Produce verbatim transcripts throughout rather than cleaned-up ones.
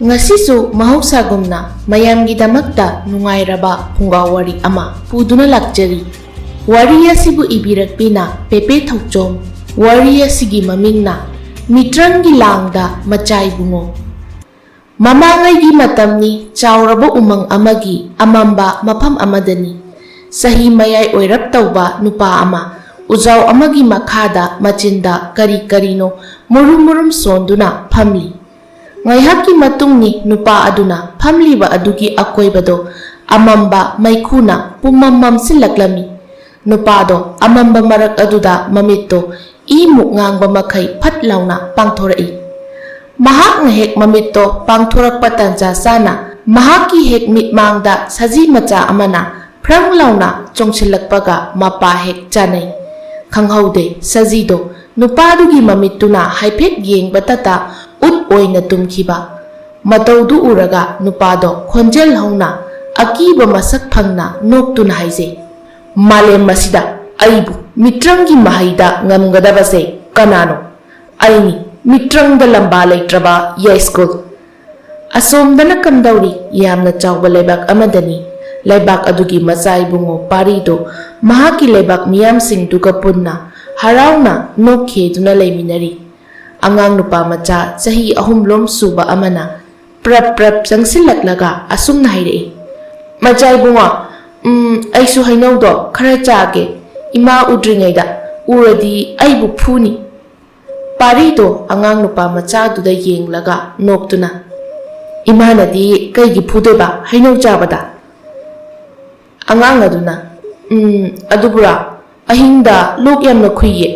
ꯉꯁꯤꯁꯨ ꯃꯍꯧꯁꯥꯒꯨꯝꯅ ꯃꯌꯥꯝꯒꯤꯗꯃꯛꯇ ꯅꯨꯡꯉꯥꯏꯔꯕ ꯐꯨꯡꯒꯥ ꯋꯥꯔꯤ ꯑꯃ ꯄꯨꯗꯨꯅ ꯂꯥꯛꯆꯔꯤ꯫ ꯋꯥꯔꯤ ꯑꯁꯤꯕꯨ ꯏꯕꯤꯔꯛꯄꯤꯅ ꯄꯦꯄꯦ ꯊꯧꯆꯣꯝ꯫ ꯋꯥꯔꯤ ꯑꯁꯤꯒꯤ ꯃꯃꯤꯡꯅ ꯃꯤꯇ꯭ꯔꯪꯒꯤ ꯂꯥꯡꯗ ꯃꯆꯥ ꯏꯕꯨꯡꯉꯣ꯫ ꯃꯃꯥꯡꯉꯩꯒꯤ ꯃꯇꯝꯅꯤ, ꯆꯥꯎꯔꯕ ꯎꯃꯪ ꯑꯃꯒꯤ ꯑꯃꯝꯕ ꯃꯐꯝ ꯑꯃꯗꯅꯤ꯫ ꯆꯍꯤ ꯃꯌꯥꯏ ꯑꯣꯏꯔꯞ ꯇꯧꯕ ꯅꯨꯄꯥ ꯑꯃ ꯎꯖꯥꯎ ꯑꯃꯒꯤ ꯃꯈꯥꯗ ꯃꯆꯤꯟꯗ ꯀꯔꯤ ꯀꯔꯤꯅꯣ ꯃꯨꯔꯨꯝ ꯃꯨꯔꯨꯝ ꯁꯣꯟꯗꯨꯅ ꯐꯝꯂꯤ꯫ ꯉꯥꯏꯍꯥꯛꯀꯤ ꯃꯇꯨꯡꯅꯤ, ꯅꯨꯄꯥ ꯑꯗꯨꯅ ꯐꯝꯂꯤꯕ ꯑꯗꯨꯒꯤ ꯑꯀꯣꯏꯕꯗꯣ ꯑꯃꯝꯕ ꯃꯩꯈꯨꯅ ꯄꯨꯝꯃꯝ ꯃꯝꯁꯤꯜꯂꯛꯂꯝꯃꯤ꯫ ꯅꯨꯄꯥꯗꯣ ꯑꯃꯝꯕ ꯃꯔꯛ ꯑꯗꯨꯗ ꯃꯃꯤꯠꯇꯣ ꯏꯃꯨꯛ ꯉꯥꯡꯕ ꯃꯈꯩ ꯐꯠ ꯂꯥꯎꯅ ꯄꯥꯡꯊꯣꯔꯛꯏ꯫ ꯃꯍꯥꯛꯅ ꯍꯦꯛ ꯃꯃꯤꯠꯇꯣ ꯄꯥꯡꯊꯣꯔꯛꯄ ꯇꯥꯟꯖꯥ ꯆꯥꯅ ꯃꯍꯥꯛꯀꯤ ꯍꯦꯛ ꯃꯤꯠꯃꯥꯡꯗ ꯁꯖꯤ ꯃꯆꯥ ꯑꯃꯅ ꯐ꯭ꯔꯪ ꯂꯥꯎꯅ ꯆꯣꯡꯁꯤꯜꯂꯛꯄꯒ ꯃꯄꯥ ꯍꯦꯛ ꯆꯥꯅꯩ꯫ ꯈꯪꯍꯧꯗꯦ, ꯁꯖꯤꯗꯣ ꯅꯨꯄꯥꯗꯨꯒꯤ ꯃꯃꯤꯠꯇꯨꯅ ꯍꯥꯏꯐꯦꯠ ꯌꯦꯡꯕꯇꯇ ꯎꯠ ꯑꯣꯏꯅ ꯇꯨꯝꯈꯤꯕ꯫ ꯃꯇꯧꯗꯨ ꯎꯔꯒ ꯅꯨꯄꯥꯗꯣ ꯈꯣꯟꯖꯦꯜ ꯍꯧꯅ ꯑꯀꯤꯕ ꯃꯁꯛ ꯐꯪꯅ ꯅꯣꯛꯇꯨꯅ ꯍꯥꯏꯖꯩ, "ꯃꯥꯂꯦꯝ ꯑꯁꯤꯗ ꯑꯩꯕꯨ ꯃꯤꯇ꯭ꯔꯪꯒꯤ ꯃꯍꯩꯗ ꯉꯝꯒꯗꯕꯁꯦ ꯀꯅꯥꯅꯣ? ꯑꯩꯅꯤ, ꯃꯤꯇ꯭ꯔꯪꯗ ꯂꯝꯕꯥ ꯂꯩꯇ꯭ꯔꯕ ꯌꯥꯏꯁ꯭ꯀꯨꯜ!" ꯑꯁꯣꯝꯗꯅ ꯀꯝꯗꯧꯔꯤ? ꯌꯥꯝꯅ ꯆꯥꯎꯕ ꯂꯩꯕꯥꯛ ꯑꯃꯗꯅꯤ꯫ ꯂꯩꯕꯥꯛ ꯑꯗꯨꯒꯤ ꯃꯆꯥ ꯏꯕꯨꯡꯉꯣ ꯄꯥꯔꯤꯗꯨ ꯃꯍꯥꯛꯀꯤ ꯂꯩꯕꯥꯛ ꯃꯤꯌꯥꯝꯁꯤꯡꯗꯨꯒ ꯄꯨꯟꯅ ꯍꯔꯥꯎꯅ ꯅꯣꯛꯈꯤꯗꯨꯅ ꯂꯩꯃꯤꯟꯅꯔꯤ꯫ ꯑꯉꯥꯡ ꯅꯨꯄꯥ ꯃꯆꯥ ꯆꯍꯤ ꯑꯍꯨꯝꯂꯣꯝ ꯁꯨꯕ ꯑꯃꯅ ꯄ꯭ꯔꯞ ꯄ꯭ꯔꯞ ꯆꯪꯁꯤꯜꯂꯛꯂꯒ ꯑꯁꯨꯝꯅ ꯍꯥꯏꯔꯛꯏ, "ꯃꯆꯥ ꯏꯕꯨꯡꯉꯣ, ꯎꯝ, ꯑꯩꯁꯨ ꯍꯩꯅꯧꯗꯣ ꯈꯔ ꯆꯥꯒꯦ꯫ ꯏꯃꯥ ꯎꯗ꯭ꯔꯤꯉꯩꯗ, ꯎꯔꯗꯤ ꯑꯩꯕꯨ ꯐꯨꯅꯤ꯫" ꯄꯥꯔꯤꯗꯣ ꯑꯉꯥꯡ ꯅꯨꯄꯥ ꯃꯆꯥꯗꯨꯗ ꯌꯦꯡꯂꯒ ꯅꯣꯛꯇꯨꯅ, "ꯏꯃꯥꯅꯗꯤ ꯀꯩꯒꯤ ꯐꯨꯗꯣꯏꯕ ꯍꯩꯅꯧ ꯆꯥꯕꯗ?" ꯑꯉꯥꯡ ꯑꯗꯨꯅ, "ꯎꯝ, ꯑꯗꯨꯕꯨꯔꯥ, ꯑꯍꯤꯡꯗ ꯂꯣꯛ ꯌꯥꯝꯅ ꯈꯨꯏꯌꯦ꯫"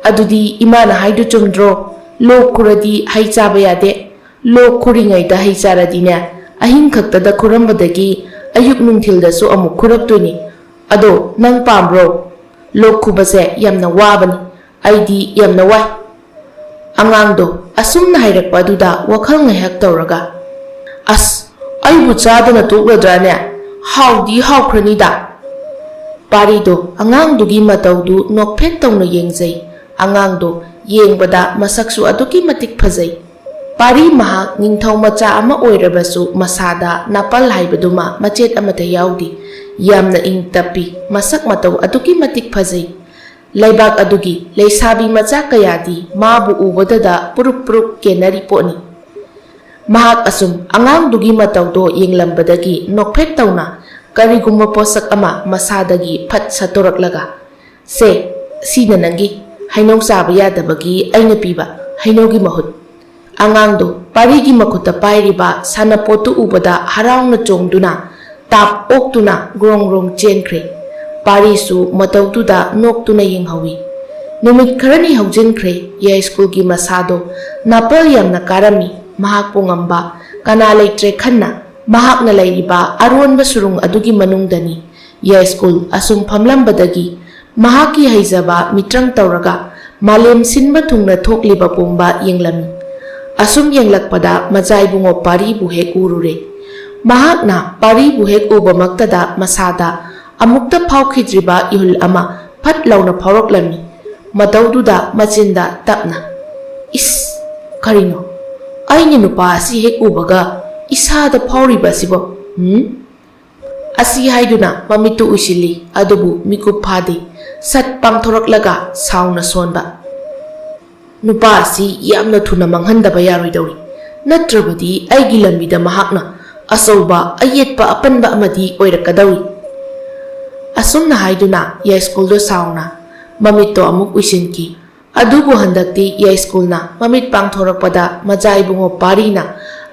"ꯑꯗꯨꯗꯤ ꯏꯃꯥꯅ ꯍꯥꯏꯗꯨ ꯆꯨꯝꯗ꯭ꯔꯣ? ꯂꯣꯛ ꯈꯨꯔꯗꯤ ꯍꯩ ꯆꯥꯕ ꯌꯥꯗꯦ꯫ ꯂꯣꯛ ꯈꯨꯔꯤꯉꯩꯗ ꯍꯩ ꯆꯥꯔꯗꯤꯅꯦ, ꯑꯍꯤꯡ ꯈꯛꯇꯗ ꯈꯨꯔꯝꯕꯗꯒꯤ ꯑꯌꯨꯛ ꯅꯨꯡꯊꯤꯜꯗꯁꯨ ꯑꯃꯨꯛ ꯈꯨꯔꯛꯇꯣꯏꯅꯤ꯫ ꯑꯗꯣ ꯅꯪ ꯄꯥꯝꯕ꯭ꯔꯣ? ꯂꯣꯛ ꯈꯨꯕꯁꯦ ꯌꯥꯝꯅ ꯋꯥꯕꯅꯤ꯫ ꯑꯩꯗꯤ ꯌꯥꯝꯅ ꯋꯥꯏ꯫" ꯑꯉꯥꯡꯗꯣ ꯑꯁꯨꯝꯅ ꯍꯥꯏꯔꯛꯄ ꯑꯗꯨꯗ ꯋꯥꯈꯜ ꯉꯥꯏꯍꯥꯛ ꯇꯧꯔꯒ, "ꯑꯁ, ꯑꯩꯕꯨ ꯆꯥꯗꯅ ꯇꯣꯛꯂꯗ꯭ꯔꯥꯅꯦ? ꯍꯥꯎꯗꯤ ꯍꯥꯎꯈ꯭ꯔꯅꯤꯗ꯫" ꯄꯥꯔꯤꯗꯣ ꯑꯉꯥꯡꯗꯨꯒꯤ ꯃꯇꯧꯗꯨ ꯅꯣꯛꯐꯦꯠ ꯇꯧꯅ ꯌꯦꯡꯖꯩ꯫ ꯑꯉꯥꯡꯗꯣ ꯌꯦꯡꯕꯗ ꯃꯁꯛꯁꯨ ꯑꯗꯨꯛꯀꯤ ꯃꯇꯤꯛ ꯐꯖꯩ꯫ ꯄꯥꯔꯤ ꯃꯍꯥꯛ ꯅꯤꯡꯊꯧ ꯃꯆꯥ ꯑꯃ ꯑꯣꯏꯔꯕꯁꯨ ꯃꯁꯥꯗ ꯅꯥꯄꯜ ꯍꯥꯏꯕꯗꯨꯃ ꯃꯆꯦꯠ ꯑꯃꯠꯇ ꯌꯥꯎꯗꯦ꯫ ꯌꯥꯝꯅ ꯏꯪ ꯇꯞꯄꯤ, ꯃꯁꯛ ꯃꯇꯧ ꯑꯗꯨꯛꯀꯤ ꯃꯇꯤꯛ ꯐꯖꯩ꯫ ꯂꯩꯕꯥꯛ ꯑꯗꯨꯒꯤ ꯂꯩꯁꯥꯕꯤ ꯃꯆꯥ ꯀꯌꯥꯗꯤ ꯃꯥꯕꯨ ꯎꯕꯗꯗ ꯄꯨꯔꯨꯞ ꯄꯨꯔꯨꯞ ꯀꯦꯟꯅꯔꯤ ꯄꯣꯠꯅꯤ꯫ ꯃꯍꯥꯛ ꯑꯁꯨꯝ ꯑꯉꯥꯡꯗꯨꯒꯤ ꯃꯇꯧꯗꯣ ꯌꯦꯡꯂꯝꯕꯗꯒꯤ ꯅꯣꯛꯐꯦꯠ ꯇꯧꯅ ꯀꯔꯤꯒꯨꯝꯕ ꯄꯣꯠꯁꯛ ꯑꯃ ꯃꯁꯥꯗꯒꯤ ꯐꯠ ꯁꯠꯇꯣꯔꯛꯂꯒ, "ꯁꯦ, ꯁꯤꯅ ꯅꯪꯒꯤ ꯍꯩꯅꯧ ꯆꯥꯕ ꯌꯥꯗꯕꯒꯤ ꯑꯩꯅ ꯄꯤꯕ ꯍꯩꯅꯧꯒꯤ ꯃꯍꯨꯠ꯫" ꯑꯉꯥꯡꯗꯣ ꯄꯥꯔꯤꯒꯤ ꯃꯈꯨꯠꯇ ꯄꯥꯏꯔꯤꯕ ꯁꯥꯟꯅꯄꯣꯠꯇꯨ ꯎꯕꯗ ꯍꯔꯥꯎꯅ ꯆꯣꯡꯗꯨꯅ ꯇꯥꯞ ꯑꯣꯛꯇꯨꯅ ꯒ꯭ꯔꯣꯡ ꯒ꯭ꯔꯣꯡ ꯆꯦꯟꯈ꯭ꯔꯦ꯫ ꯄꯥꯔꯤꯁꯨ ꯃꯇꯧꯗꯨꯗ ꯅꯣꯛꯇꯨꯅ ꯌꯦꯡꯍꯧꯏ꯫ ꯅꯨꯃꯤꯠ ꯈꯔꯅꯤ ꯍꯧꯖꯤꯟꯈ꯭ꯔꯦ꯫ ꯌꯥꯏꯁ꯭ꯀꯨꯜꯒꯤ ꯃꯁꯥꯗꯣ ꯅꯥꯄꯜ ꯌꯥꯝꯅ ꯀꯥꯔꯝꯃꯤ꯫ ꯃꯍꯥꯛꯄꯨ ꯉꯝꯕ ꯀꯅꯥ ꯂꯩꯇ꯭ꯔꯦ ꯈꯟꯅ ꯃꯍꯥꯛꯅ ꯂꯩꯔꯤꯕ ꯑꯔꯣꯟꯕ ꯁꯨꯔꯨꯡ ꯑꯗꯨꯒꯤ ꯃꯅꯨꯡꯗꯅꯤ꯫ ꯌꯥꯏꯁ꯭ꯀꯨꯜ ꯑꯁꯨꯝ ꯐꯝꯂꯝꯕꯗꯒꯤ ꯃꯍꯥꯛꯀꯤ ꯍꯩꯖꯕ ꯃꯤꯇ꯭ꯔꯪ ꯇꯧꯔꯒ ꯃꯥꯂꯦꯝ ꯁꯤꯟꯕ ꯊꯨꯡꯅ ꯊꯣꯛꯂꯤꯕ ꯄꯨꯝꯕ ꯌꯦꯡꯂꯝꯃꯤ꯫ ꯑꯁꯨꯝ ꯌꯦꯡꯂꯛꯄꯗ ꯃꯆꯥꯏꯕꯨꯡꯉꯣ ꯄꯥꯔꯤꯕꯨ ꯍꯦꯛ ꯎꯔꯨꯔꯦ꯫ ꯃꯍꯥꯛꯅ ꯄꯥꯔꯤꯕꯨ ꯍꯦꯛ ꯎꯕꯃꯛꯇꯗ ꯃꯁꯥꯗ ꯑꯃꯨꯛꯇ ꯐꯥꯎꯈꯤꯗ꯭ꯔꯤꯕ ꯏꯍꯨꯜ ꯑꯃ ꯐꯠ ꯂꯥꯎꯅ ꯐꯥꯎꯔꯛꯂꯝꯃꯤ꯫ ꯃꯇꯧꯗꯨꯗ ꯃꯆꯤꯟꯗ ꯇꯞꯅ, "ꯏꯁ, ꯀꯔꯤꯅꯣ? ꯑꯩꯅ ꯅꯨꯄꯥ ꯑꯁꯤ ꯍꯦꯛ ꯎꯕꯒ ꯏꯁꯥꯗ ꯐꯥꯎꯔꯤꯕ ꯑꯁꯤꯕꯣ? ꯎꯝ?" ꯑꯁꯤ ꯍꯥꯏꯗꯨꯅ ꯃꯃꯤꯠꯇꯨ ꯎꯏꯁꯤꯜꯂꯤ, ꯑꯗꯨꯕꯨ ꯃꯤꯀꯨꯞ ꯐꯥꯗꯦ꯫ ꯁꯠ ꯄꯥꯡꯊꯣꯔꯛꯂꯒ ꯁꯥꯎꯅ ꯁꯣꯟꯕ, "ꯅꯨꯄꯥ ꯑꯁꯤ ꯌꯥꯝꯅ ꯊꯨꯅ ꯃꯥꯡꯍꯟꯗꯕ ꯌꯥꯔꯣꯏꯗꯧꯔꯤ, ꯅꯠꯇ꯭ꯔꯕꯗꯤ ꯑꯩꯒꯤ ꯂꯝꯕꯤꯗ ꯃꯍꯥꯛꯅ ꯑꯆꯧꯕ ꯑꯌꯦꯠꯄ ꯑꯄꯟꯕ ꯑꯃꯗꯤ ꯑꯣꯏꯔꯛꯀꯗꯧꯔꯤ꯫" ꯑꯁꯨꯝꯅ ꯍꯥꯏꯗꯨꯅ ꯌꯥꯏꯁ꯭ꯀꯨꯜꯗꯣ ꯁꯥꯎꯅ ꯃꯃꯤꯠꯇꯣ ꯑꯃꯨꯛ ꯎꯏꯁꯤꯟꯈꯤ꯫ ꯑꯗꯨꯕꯨ ꯍꯟꯗꯛꯇꯤ ꯌꯥꯏꯁ꯭ꯀꯨꯜꯅ ꯃꯃꯤꯠ ꯄꯥꯡꯊꯣꯔꯛꯄꯗ ꯃꯆꯥ ꯏꯕꯨꯡꯉꯣ ꯄꯥꯔꯤꯅ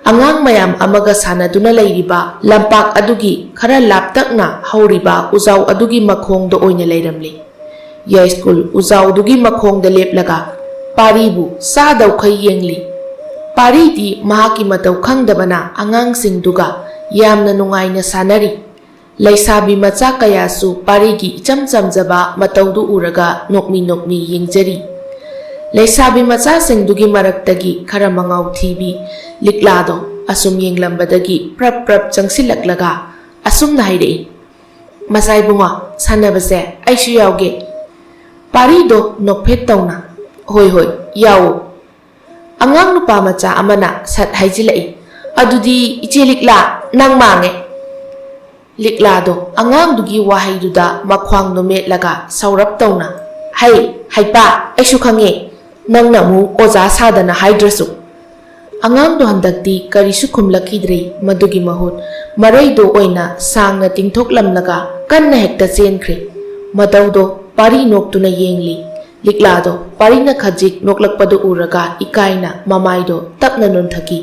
ꯑꯉꯥꯡ ꯃꯌꯥꯝ ꯑꯃꯒ ꯁꯥꯟꯅꯗꯨꯅ ꯂꯩꯔꯤꯕ ꯂꯝꯄꯥꯛ ꯑꯗꯨꯒꯤ ꯈꯔ ꯂꯥꯞꯇꯛꯅ ꯍꯧꯔꯤꯕ ꯎꯖꯥꯎ ꯑꯗꯨꯒꯤ ꯃꯈꯣꯡꯗ ꯑꯣꯏꯅ ꯂꯩꯔꯝꯂꯦ꯫ ꯌꯥꯏꯁ꯭ꯀꯨꯜ ꯎꯖꯥꯎꯗꯨꯒꯤ ꯃꯈꯣꯡꯗ ꯂꯦꯞꯂꯒ ꯄꯥꯔꯤꯕꯨ ꯆꯥꯗꯧꯈꯩ ꯌꯦꯡꯂꯤ꯫ ꯄꯥꯔꯤꯗꯤ ꯃꯍꯥꯛꯀꯤ ꯃꯇꯧ ꯈꯪꯗꯕꯅ ꯑꯉꯥꯡꯁꯤꯡꯗꯨꯒ ꯌꯥꯝꯅ ꯅꯨꯡꯉꯥꯏꯅ ꯁꯥꯟꯅꯔꯤ꯫ ꯂꯩꯁꯥꯕꯤ ꯃꯆꯥ ꯀꯌꯥꯁꯨ ꯄꯥꯔꯤꯒꯤ ꯏꯆꯝ ꯆꯝꯖꯕ ꯃꯇꯧꯗꯨ ꯎꯔꯒ ꯅꯣꯛꯃꯤ ꯅꯣꯛꯃꯤ ꯌꯦꯡꯖꯔꯤ꯫ ꯂꯩꯁꯥꯕꯤ ꯃꯆꯥꯁꯤꯡꯗꯨꯒꯤ ꯃꯔꯛꯇꯒꯤ ꯈꯔ ꯃꯉꯥꯎ ꯊꯤꯕꯤ ꯂꯤꯛꯂꯥꯗꯣ ꯑꯁꯨꯝ ꯌꯦꯡꯂꯝꯕꯗꯒꯤ ꯄ꯭ꯔꯞ ꯄ꯭ꯔꯞ ꯆꯪꯁꯤꯜꯂꯛꯂꯒ ꯑꯁꯨꯝꯅ ꯍꯥꯏꯔꯛꯏ, "ꯃꯆꯥ ꯏꯕꯨꯡꯉꯣ, ꯁꯥꯟꯅꯕꯁꯦ ꯑꯩꯁꯨ ꯌꯥꯎꯒꯦ꯫" ꯄꯥꯔꯤꯗꯣ ꯅꯣꯛꯐꯦꯠ ꯇꯧꯅ, "ꯍꯣꯏ, ꯍꯣꯏ, ꯌꯥꯎꯑꯣ꯫" ꯑꯉꯥꯡ ꯅꯨꯄꯥ ꯃꯆꯥ ꯑꯃꯅ ꯁꯠ ꯍꯥꯏꯖꯤꯜꯂꯛꯏ, "ꯑꯗꯨꯗꯤ ꯏꯆꯦ ꯂꯤꯛꯂꯥ, ꯅꯪ ꯃꯥꯡꯉꯦ!" ꯂꯤꯛꯂꯥꯗꯣ ꯑꯉꯥꯡꯗꯨꯒꯤ ꯋꯥꯍꯩꯗꯨꯗ ꯃꯈ꯭ꯋꯥꯡꯗꯣ ꯃꯦꯠꯂꯒ ꯁꯧꯔꯞ ꯇꯧꯅ, "ꯍꯩ, ꯍꯩꯄꯥ, ꯑꯩꯁꯨ ꯈꯪꯉꯦ, ꯅꯪꯅ ꯑꯃꯨꯛ ꯑꯣꯖꯥ ꯁꯥꯗꯅ ꯍꯥꯏꯗ꯭ꯔꯁꯨ!" ꯑꯉꯥꯡꯗꯣ ꯍꯟꯗꯛꯇꯤ ꯀꯔꯤꯁꯨ ꯈꯨꯝꯂꯛꯈꯤꯗ꯭ꯔꯦ꯫ ꯃꯗꯨꯒꯤ ꯃꯍꯨꯠ ꯃꯔꯩꯗꯣ ꯑꯣꯏꯅ ꯁꯥꯡꯅ ꯇꯤꯡꯊꯣꯛꯂꯝꯂꯒ ꯀꯟꯅ ꯍꯦꯛꯇ ꯆꯦꯟꯈ꯭ꯔꯦ꯫ ꯃꯇꯧꯗꯣ ꯄꯥꯔꯤ ꯅꯣꯛꯇꯨꯅ ꯌꯦꯡꯂꯤ꯫ ꯂꯤꯛꯂꯥꯗꯣ ꯄꯥꯔꯤꯅ ꯈꯖꯤꯛ ꯅꯣꯛꯂꯛꯄꯗꯨ ꯎꯔꯒ ꯏꯀꯥꯏꯅ ꯃꯃꯥꯏꯗꯣ ꯇꯞꯅ ꯅꯣꯟꯊꯈꯤ꯫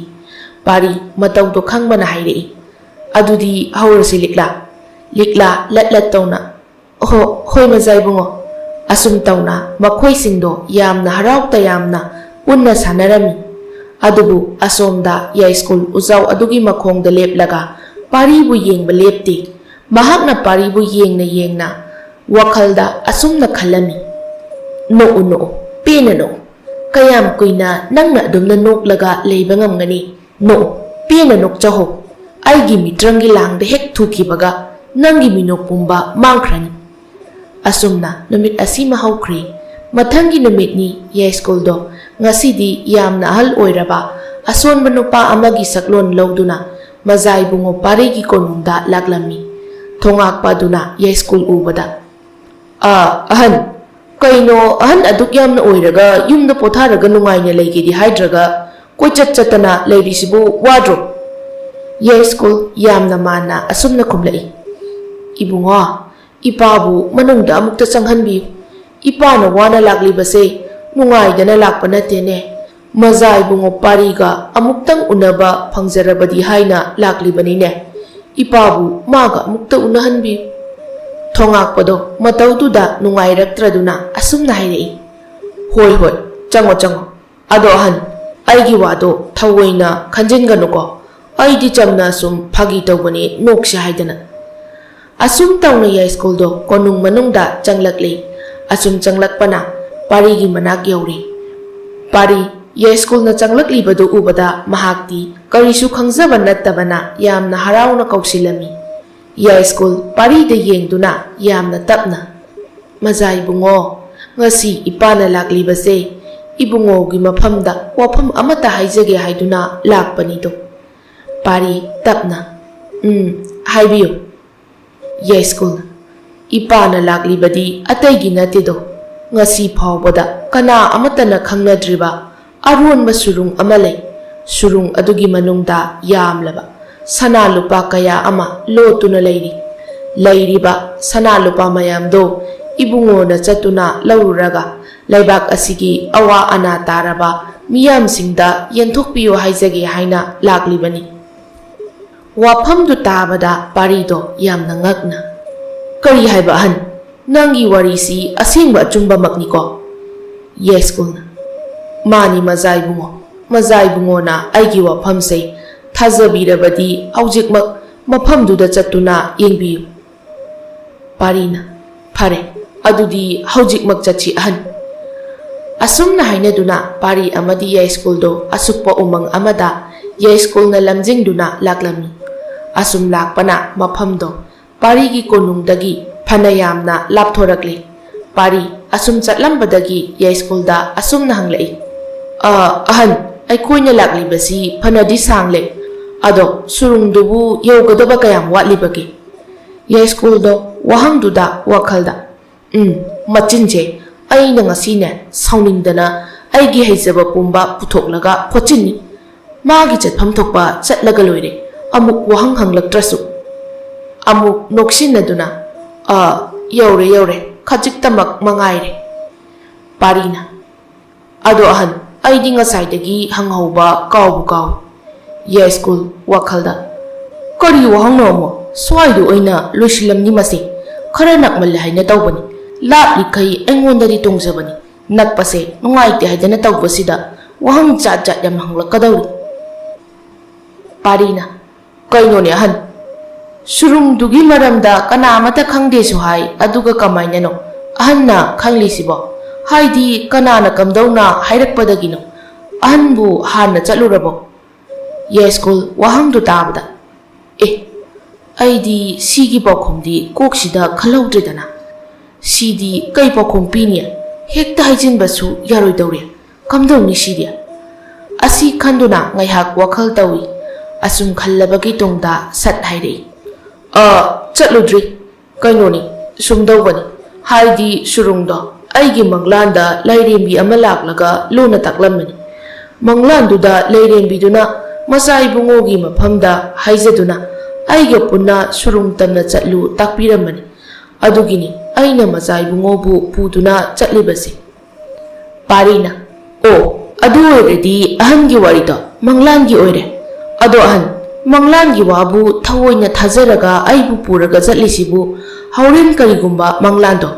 ꯄꯥꯔꯤ ꯃꯇꯧꯗꯣ ꯈꯪꯕꯅ ꯍꯥꯏꯔꯛꯏ, "ꯑꯗꯨꯗꯤ ꯍꯧꯔꯁꯤ ꯂꯤꯛꯂꯥ꯫" ꯂꯤꯛꯂꯥ ꯂꯠ ꯂꯠ ꯇꯧꯅ, "ꯍꯣ, ꯍꯣꯏ ꯃꯖꯥ ꯏꯕꯨꯡꯉꯣ꯫" ꯑꯁꯨꯝ ꯇꯧꯅ ꯃꯈꯣꯏꯁꯤꯡꯗꯣ ꯌꯥꯝꯅ ꯍꯔꯥꯎ ꯇꯌꯥꯝꯅ ꯄꯨꯟꯅ ꯁꯥꯟꯅꯔꯝꯃꯤ꯫ ꯑꯗꯨꯕꯨ ꯑꯁꯣꯝꯗ ꯌꯥꯏꯁ꯭ꯀꯨꯜ ꯎꯖꯥꯎ ꯑꯗꯨꯒꯤ ꯃꯈꯣꯡꯗ ꯂꯦꯞꯂꯒ ꯄꯥꯔꯤꯕꯨ ꯌꯦꯡꯕ ꯂꯦꯞꯇꯦ꯫ ꯃꯍꯥꯛꯅ ꯄꯥꯔꯤꯕꯨ ꯌꯦꯡꯅ ꯌꯦꯡꯅ ꯋꯥꯈꯜꯗ ꯑꯁꯨꯝꯅ ꯈꯜꯂꯝꯃꯤ, "ꯅꯣꯛꯎ, ꯅꯣꯛꯎ, ꯄꯦꯟꯅ ꯅꯣꯛꯎ꯫ ꯀꯌꯥꯝ ꯀꯨꯏꯅ ꯅꯪꯅ ꯑꯗꯨꯝꯅ ꯅꯣꯛꯂꯒ ꯂꯩꯕ ꯉꯝꯒꯅꯤ? ꯅꯣꯛꯎ, ꯄꯦꯟꯅ ꯅꯣꯛꯆꯍꯧ꯫ ꯑꯩꯒꯤ ꯃꯤꯇ꯭ꯔꯪꯒꯤ ꯂꯥꯡꯗ ꯍꯦꯛ ꯊꯨꯈꯤꯕꯒ ꯅꯪꯒꯤ ꯃꯤꯅꯣꯛ ꯄꯨꯝꯕ ꯃꯥꯡꯈ꯭ꯔꯅꯤ꯫" ꯑꯁꯨꯝꯅ ꯅꯨꯃꯤꯠ ꯑꯁꯤꯃ ꯍꯧꯈ꯭ꯔꯦ꯫ ꯃꯊꯪꯒꯤ ꯅꯨꯃꯤꯠꯅꯤ ꯌꯥꯏꯁ꯭ꯀꯨꯜꯗꯣ꯫ ꯉꯁꯤꯗꯤ ꯌꯥꯝꯅ ꯑꯍꯜ ꯑꯣꯏꯔꯕ ꯑꯁꯣꯟꯕ ꯅꯨꯄꯥ ꯑꯃꯒꯤ ꯁꯛꯂꯣꯟ ꯂꯧꯗꯨꯅ ꯃꯖꯥ ꯏꯕꯨꯡꯉꯣ ꯄꯥꯔꯤꯒꯤ ꯀꯣꯅꯨꯡꯗ ꯂꯥꯛꯂꯝꯃꯤ꯫ ꯊꯣꯉꯥꯛꯄ ꯑꯗꯨꯅ ꯌꯥꯏꯁ꯭ꯀꯨꯜ ꯎꯕꯗ, "ꯑꯥ, ꯑꯍꯟ, ꯀꯩꯅꯣ ꯑꯍꯟ ꯑꯗꯨꯛ ꯌꯥꯝꯅ ꯑꯣꯏꯔꯒ ꯌꯨꯝꯗ ꯄꯣꯊꯥꯔꯒ ꯅꯨꯡꯉꯥꯏꯅ ꯂꯩꯒꯦꯗꯤ ꯍꯥꯏꯗ꯭ꯔꯒ ꯀꯣꯏꯆꯠ ꯆꯠꯇꯅ ꯂꯩꯔꯤꯁꯤꯕꯨ ꯋꯥꯗ꯭ꯔꯣ?" ꯌꯥꯏꯁ꯭ꯀꯨꯜ ꯌꯥꯝꯅ ꯃꯥꯟꯅ ꯑꯁꯨꯝꯅ ꯈꯨꯝꯂꯛꯏ, "ꯏꯕꯨꯡꯉꯣ, ꯏꯄꯥꯕꯨ ꯃꯅꯨꯡꯗ ꯑꯃꯨꯛꯇ ꯆꯪꯍꯟꯕꯤꯌꯨ꯫ ꯏꯄꯥꯅ ꯋꯥꯅ ꯂꯥꯛꯂꯤꯕꯁꯦ ꯅꯨꯡꯉꯥꯏꯗꯅ ꯂꯥꯛꯄ ꯅꯠꯇꯦꯅꯦ꯫ ꯃꯖꯥ ꯏꯕꯨꯡꯉꯣ ꯄꯥꯔꯤꯒ ꯑꯃꯨꯛꯇꯪ ꯎꯅꯕ ꯐꯪꯖꯔꯕꯗꯤ ꯍꯥꯏꯅ ꯂꯥꯛꯂꯤꯕꯅꯤꯅꯦ꯫ ꯏꯄꯥꯕꯨ ꯃꯥꯒ ꯑꯃꯨꯛꯇ ꯎꯅꯍꯟꯕꯤꯌꯨ꯫" ꯊꯣꯉꯥꯛꯄꯗꯣ ꯃꯇꯧꯗꯨꯗ ꯅꯨꯡꯉꯥꯏꯔꯛꯇ꯭ꯔꯗꯨꯅ ꯑꯁꯨꯝꯅ ꯍꯥꯏꯔꯛꯏ, "ꯍꯣꯏ, ꯍꯣꯏ, ꯆꯪꯉꯣ, ꯆꯪꯉꯣ꯫ ꯑꯗꯣ ꯑꯍꯟ, ꯑꯩꯒꯤ ꯋꯥꯗꯣ ꯊꯑꯣꯏꯅ ꯈꯟꯖꯤꯟꯒꯅꯨꯀꯣ꯫ ꯑꯩꯗꯤ ꯆꯝꯅ ꯁꯨꯝ ꯐꯥꯒꯤ ꯇꯧꯕꯅꯦ, ꯅꯣꯛꯁꯦ ꯍꯥꯏꯗꯅ꯫" ꯑꯁꯨꯝ ꯇꯧꯅ ꯌꯥꯏꯁ꯭ꯀꯨꯜꯗꯣ ꯀꯣꯅꯨꯡ ꯃꯅꯨꯡꯗ ꯆꯪꯂꯛꯂꯤ꯫ ꯑꯁꯨꯝ ꯆꯪꯂꯛꯄꯅ ꯄꯥꯔꯤꯒꯤ ꯃꯅꯥꯛ ꯌꯧꯔꯦ꯫ ꯄꯥꯔꯤ ꯌꯥꯏꯁ꯭ꯀꯨꯜꯅ ꯆꯪꯂꯛꯂꯤꯕꯗꯨ ꯎꯕꯗ ꯃꯍꯥꯛꯇꯤ ꯀꯔꯤꯁꯨ ꯈꯪꯖꯕ ꯅꯠꯇꯕꯅ ꯌꯥꯝꯅ ꯍꯔꯥꯎꯅ ꯀꯧꯁꯤꯜꯂꯝꯃꯤ꯫ ꯌꯥꯏꯁ꯭ꯀꯨꯜ ꯄꯥꯔꯤꯗ ꯌꯦꯡꯗꯨꯅ ꯌꯥꯝꯅ ꯇꯞꯅ, "ꯃꯖꯥ ꯏꯕꯨꯡꯉꯣ, ꯉꯁꯤ ꯏꯄꯥꯅ ꯂꯥꯛꯂꯤꯕꯁꯦ ꯏꯕꯨꯡꯉꯣꯒꯤ ꯃꯐꯝꯗ ꯋꯥꯐꯝ ꯑꯃꯠꯇ ꯍꯥꯏꯖꯒꯦ ꯍꯥꯏꯗꯨꯅ ꯂꯥꯛꯄꯅꯤꯗꯣ꯫ ꯄꯥꯔꯤ ꯇꯞꯅ, "ꯎꯝ, ꯍꯥꯏꯕꯤꯌꯨ꯫" ꯌꯥꯏꯁ꯭ꯀꯨꯜꯅ, "ꯏꯄꯥꯅ ꯂꯥꯛꯂꯤꯕꯗꯤ ꯑꯇꯩꯒꯤ ꯅꯠꯇꯦꯗꯣ, ꯉꯁꯤ ꯐꯥꯎꯕꯗ ꯀꯅꯥ ꯑꯃꯠꯇꯅ ꯈꯪꯅꯗ꯭ꯔꯤꯕ ꯑꯔꯣꯟꯕ ꯁꯨꯔꯨꯡ ꯑꯃ ꯂꯩ꯫ ꯁꯨꯔꯨꯡ ꯑꯗꯨꯒꯤ ꯃꯅꯨꯡꯗ ꯌꯥꯝꯂꯕ ꯁꯅꯥ ꯂꯨꯄꯥ ꯀꯌꯥ ꯑꯃ ꯂꯣꯠꯇꯨꯅ ꯂꯩꯔꯤ꯫ ꯂꯩꯔꯤꯕ ꯁꯅꯥ ꯂꯨꯄꯥ ꯃꯌꯥꯝꯗꯣ ꯏꯕꯨꯡꯉꯣꯅ ꯆꯠꯇꯨꯅ ꯂꯧꯔꯨꯔꯒ ꯂꯩꯕꯥꯛ ꯑꯁꯤꯒꯤ ꯑꯋꯥ ꯑꯅꯥ ꯇꯥꯔꯕ ꯃꯤꯌꯥꯝꯁꯤꯡꯗ ꯌꯦꯟꯊꯣꯛꯄꯤꯌꯨ ꯍꯥꯏꯖꯒꯦ ꯍꯥꯏꯅ ꯂꯥꯛꯂꯤꯕꯅꯤ꯫" ꯋꯥꯐꯝꯗꯨ ꯇꯥꯕꯗ ꯄꯥꯔꯤꯗꯣ ꯌꯥꯝꯅ ꯉꯛꯅ, "ꯀꯔꯤ ꯍꯥꯏꯕ ꯑꯍꯟ? ꯅꯪꯒꯤ ꯋꯥꯔꯤꯁꯤ ꯑꯁꯦꯡꯕ ꯑꯆꯨꯝꯕꯃꯛꯅꯤꯀꯣ?" ꯌꯥꯏꯁ꯭ꯀꯨꯜꯅ, "ꯃꯥꯅꯤ ꯃꯖꯥ ꯏꯕꯨꯡꯉꯣ, ꯃꯖꯥ ꯏꯕꯨꯡꯉꯣꯅ ꯑꯩꯒꯤ ꯋꯥꯐꯝꯁꯦ ꯊꯥꯖꯕꯤꯔꯕꯗꯤ ꯍꯧꯖꯤꯛꯃꯛ ꯃꯐꯝꯗꯨꯗ ꯆꯠꯇꯨꯅ ꯌꯦꯡꯕꯤꯌꯨ꯫" ꯄꯥꯔꯤꯅ, "ꯐꯔꯦ, ꯑꯗꯨꯗꯤ ꯍꯧꯖꯤꯛꯃꯛ ꯆꯠꯁꯤ ꯑꯍꯟ꯫" ꯑꯁꯨꯝꯅ ꯍꯥꯏꯅꯗꯨꯅ ꯄꯥꯔꯤ ꯑꯃꯗꯤ ꯌꯥꯏꯁ꯭ꯀꯨꯜꯗꯣ ꯑꯁꯨꯛꯄ ꯎꯃꯪ ꯑꯃꯗ ꯌꯥꯏꯁ꯭ꯀꯨꯜꯅ ꯂꯝꯖꯤꯡꯗꯨꯅ ꯂꯥꯛꯂꯝꯃꯤ꯫ ꯑꯁꯨꯝ ꯂꯥꯛꯄꯅ ꯃꯐꯝꯗꯣ ꯄꯥꯔꯤꯒꯤ ꯀꯣꯅꯨꯡꯗꯒꯤ ꯐꯅ ꯌꯥꯝꯅ ꯂꯥꯞꯊꯣꯔꯛꯂꯤ꯫ ꯄꯥꯔꯤ ꯑꯁꯨꯝ ꯆꯠꯂꯝꯕꯗꯒꯤ ꯌꯥꯏꯁ꯭ꯀꯨꯜꯗ ꯑꯁꯨꯝꯅ ꯍꯪꯂꯛꯏ, "ꯑ, ꯑꯍꯟ, ꯑꯩꯈꯣꯏꯅ ꯂꯥꯛꯂꯤꯕꯁꯤ ꯐꯅꯗꯤ ꯁꯥꯡꯂꯦ, ꯑꯗꯣ ꯁꯨꯔꯨꯡꯗꯨꯕꯨ ꯌꯧꯒꯗꯕ ꯀꯌꯥꯝ ꯋꯥꯠꯂꯤꯕꯒꯦ?" ꯌꯥꯏꯁ꯭ꯀꯨꯜꯗꯣ ꯋꯥꯍꯪꯗꯨꯗ ꯋꯥꯈꯜꯗ, "ꯎꯝ, ꯃꯆꯤꯟꯁꯦ ꯑꯩꯅ ꯉꯁꯤꯅꯦ ꯁꯥꯎꯅꯤꯡꯗꯅ ꯑꯩꯒꯤ ꯍꯩꯖꯕ ꯄꯨꯝꯕ ꯄꯨꯊꯣꯛꯂꯒ ꯐꯣꯠꯆꯤꯟꯅꯤ꯫ ꯃꯥꯒꯤ ꯆꯠꯐꯝ ꯊꯣꯛꯄ ꯆꯠꯂꯒ ꯂꯣꯏꯔꯦ, ꯑꯃꯨꯛ ꯋꯥꯍꯪ ꯍꯪꯂꯛꯇ꯭ꯔꯁꯨ꯫" ꯑꯃꯨꯛ ꯅꯣꯛꯁꯤꯟꯅꯗꯨꯅ, "ꯑ, ꯌꯧꯔꯦ, ꯌꯧꯔꯦ, ꯈꯖꯤꯛꯇꯃꯛ ꯃꯉꯥꯏꯔꯦ꯫" ꯄꯥꯔꯤꯅ, "ꯑꯗꯣ ꯑꯍꯟ, ꯑꯩꯗꯤ ꯉꯁꯥꯏꯗꯒꯤ ꯍꯪꯍꯧꯕ ꯀꯥꯎꯕꯨ ꯀꯥꯎꯏ꯫" ꯌꯥꯏꯁ꯭ꯀꯨꯜ ꯋꯥꯈꯜꯗ, "ꯀꯔꯤ ꯋꯥꯍꯪꯅꯣ ꯑꯃꯨꯛ? ꯁ꯭ꯋꯥꯏꯗ ꯑꯣꯏꯅ ꯂꯣꯏꯁꯤꯜꯂꯝꯅꯤ ꯃꯁꯤ꯫ ꯈꯔ ꯅꯛꯃꯜꯂꯦ ꯍꯥꯏꯅ ꯇꯧꯕꯅꯤ꯫ ꯂꯥꯞꯂꯤꯈꯩ ꯑꯩꯉꯣꯟꯗꯗꯤ ꯇꯣꯡꯖꯕꯅꯤ꯫ ꯅꯛꯄꯁꯦ ꯅꯨꯡꯉꯥꯏꯇꯦ ꯍꯥꯏꯗꯅ ꯇꯧꯕꯁꯤꯗ ꯋꯥꯍꯪ ꯖꯥꯠ ꯖꯥꯠ ꯌꯥꯝ ꯍꯪꯂꯛꯀꯗꯧꯔꯤ꯫" ꯄꯥꯔꯤꯅ, "ꯀꯩꯅꯣꯅꯦ ꯑꯍꯟ? ꯁꯨꯔꯨꯡꯗꯨꯒꯤ ꯃꯔꯝꯗ ꯀꯅꯥ ꯑꯃꯠꯇ ꯈꯪꯗꯦꯁꯨ ꯍꯥꯏ, ꯑꯗꯨꯒ ꯀꯃꯥꯏꯅꯅꯣ ꯑꯍꯟꯅ ꯈꯪꯂꯤꯁꯤꯕꯣ? ꯍꯥꯏꯗꯤ ꯀꯅꯥꯅ ꯀꯝꯗꯧꯅ ꯍꯥꯏꯔꯛꯄꯗꯒꯤꯅꯣ? ꯑꯍꯟꯕꯨ ꯍꯥꯟꯅ ꯆꯠꯂꯨꯔꯕꯣ?" ꯌꯥꯏꯁ꯭ꯀꯨꯜ ꯋꯥꯍꯪꯗꯨ ꯇꯥꯕꯗ, "ꯑꯦ, ꯑꯩꯗꯤ ꯁꯤꯒꯤ ꯄꯥꯎꯈꯨꯝꯗꯤ ꯀꯣꯛꯁꯤꯗ ꯈꯜꯍꯧꯗ꯭ꯔꯦꯗꯅ꯫ ꯁꯤꯗꯤ ꯀꯩ ꯄꯥꯎꯈꯨꯝ ꯄꯤꯅꯤ? ꯍꯦꯛꯇ ꯍꯥꯏꯖꯤꯟꯕꯁꯨ ꯌꯥꯔꯣꯏꯗꯧꯔꯤ꯫ ꯀꯝꯗꯧꯅꯤ ꯁꯤꯗꯤ? ꯑꯁꯤ ꯈꯟꯗꯨꯅ ꯉꯥꯏꯍꯥꯛ ꯋꯥꯈꯜ ꯇꯧꯏ꯫ ꯑꯁꯨꯝ ꯈꯜꯂꯕꯒꯤ ꯇꯨꯡꯗ ꯁꯠ ꯍꯥꯏꯔꯛꯏ, "ꯑ, ꯆꯠꯂꯨꯗ꯭ꯔꯤ꯫ ꯀꯩꯅꯣꯅꯤ, ꯁꯨꯝꯗꯧꯕꯅꯤ꯫ ꯍꯥꯏꯗꯤ ꯁꯨꯔꯨꯡꯗꯣ ꯑꯩꯒꯤ ꯃꯪꯂꯥꯟꯗ ꯂꯥꯏꯔꯦꯝꯕꯤ ꯑꯃ ꯂꯥꯛꯂꯒ ꯂꯨꯅ ꯇꯥꯛꯂꯝꯕꯅꯤ꯫ ꯃꯪꯂꯥꯟꯗꯨꯗ ꯂꯥꯏꯔꯦꯝꯕꯤꯗꯨꯅ ꯃꯆꯥ ꯏꯕꯨꯡꯉꯣꯒꯤ ꯃꯐꯝꯗ ꯍꯥꯏꯖꯗꯨꯅ ꯑꯩꯒ ꯄꯨꯟꯅ ꯁꯨꯔꯨꯡ ꯇꯝꯅ ꯆꯠꯂꯨ ꯇꯥꯛꯄꯤꯔꯝꯕꯅꯤ꯫ ꯑꯗꯨꯒꯤꯅꯤ ꯑꯩꯅ ꯃꯆꯥ ꯏꯕꯨꯡꯉꯣꯕꯨ ꯄꯨꯗꯨꯅ ꯆꯠꯂꯤꯕꯁꯦ꯫" ꯄꯥꯔꯤꯅ, "ꯑꯣ, ꯑꯗꯨ ꯑꯣꯏꯔꯗꯤ ꯑꯍꯟꯒꯤ ꯋꯥꯔꯤꯗꯣ ꯃꯪꯂꯥꯟꯒꯤ ꯑꯣꯏꯔꯦ꯫ ꯑꯗꯣ ꯑꯍꯟ, ꯃꯪꯂꯥꯟꯒꯤ ꯋꯥꯕꯨ ꯊꯑꯣꯏꯅ ꯊꯥꯖꯔꯒ ꯑꯩꯕꯨ ꯄꯨꯔꯒ ꯆꯠꯂꯤꯁꯤꯕꯨ ꯍꯣꯔꯦꯟ ꯀꯔꯤꯒꯨꯝꯕ ꯃꯪꯂꯥꯟꯗꯣ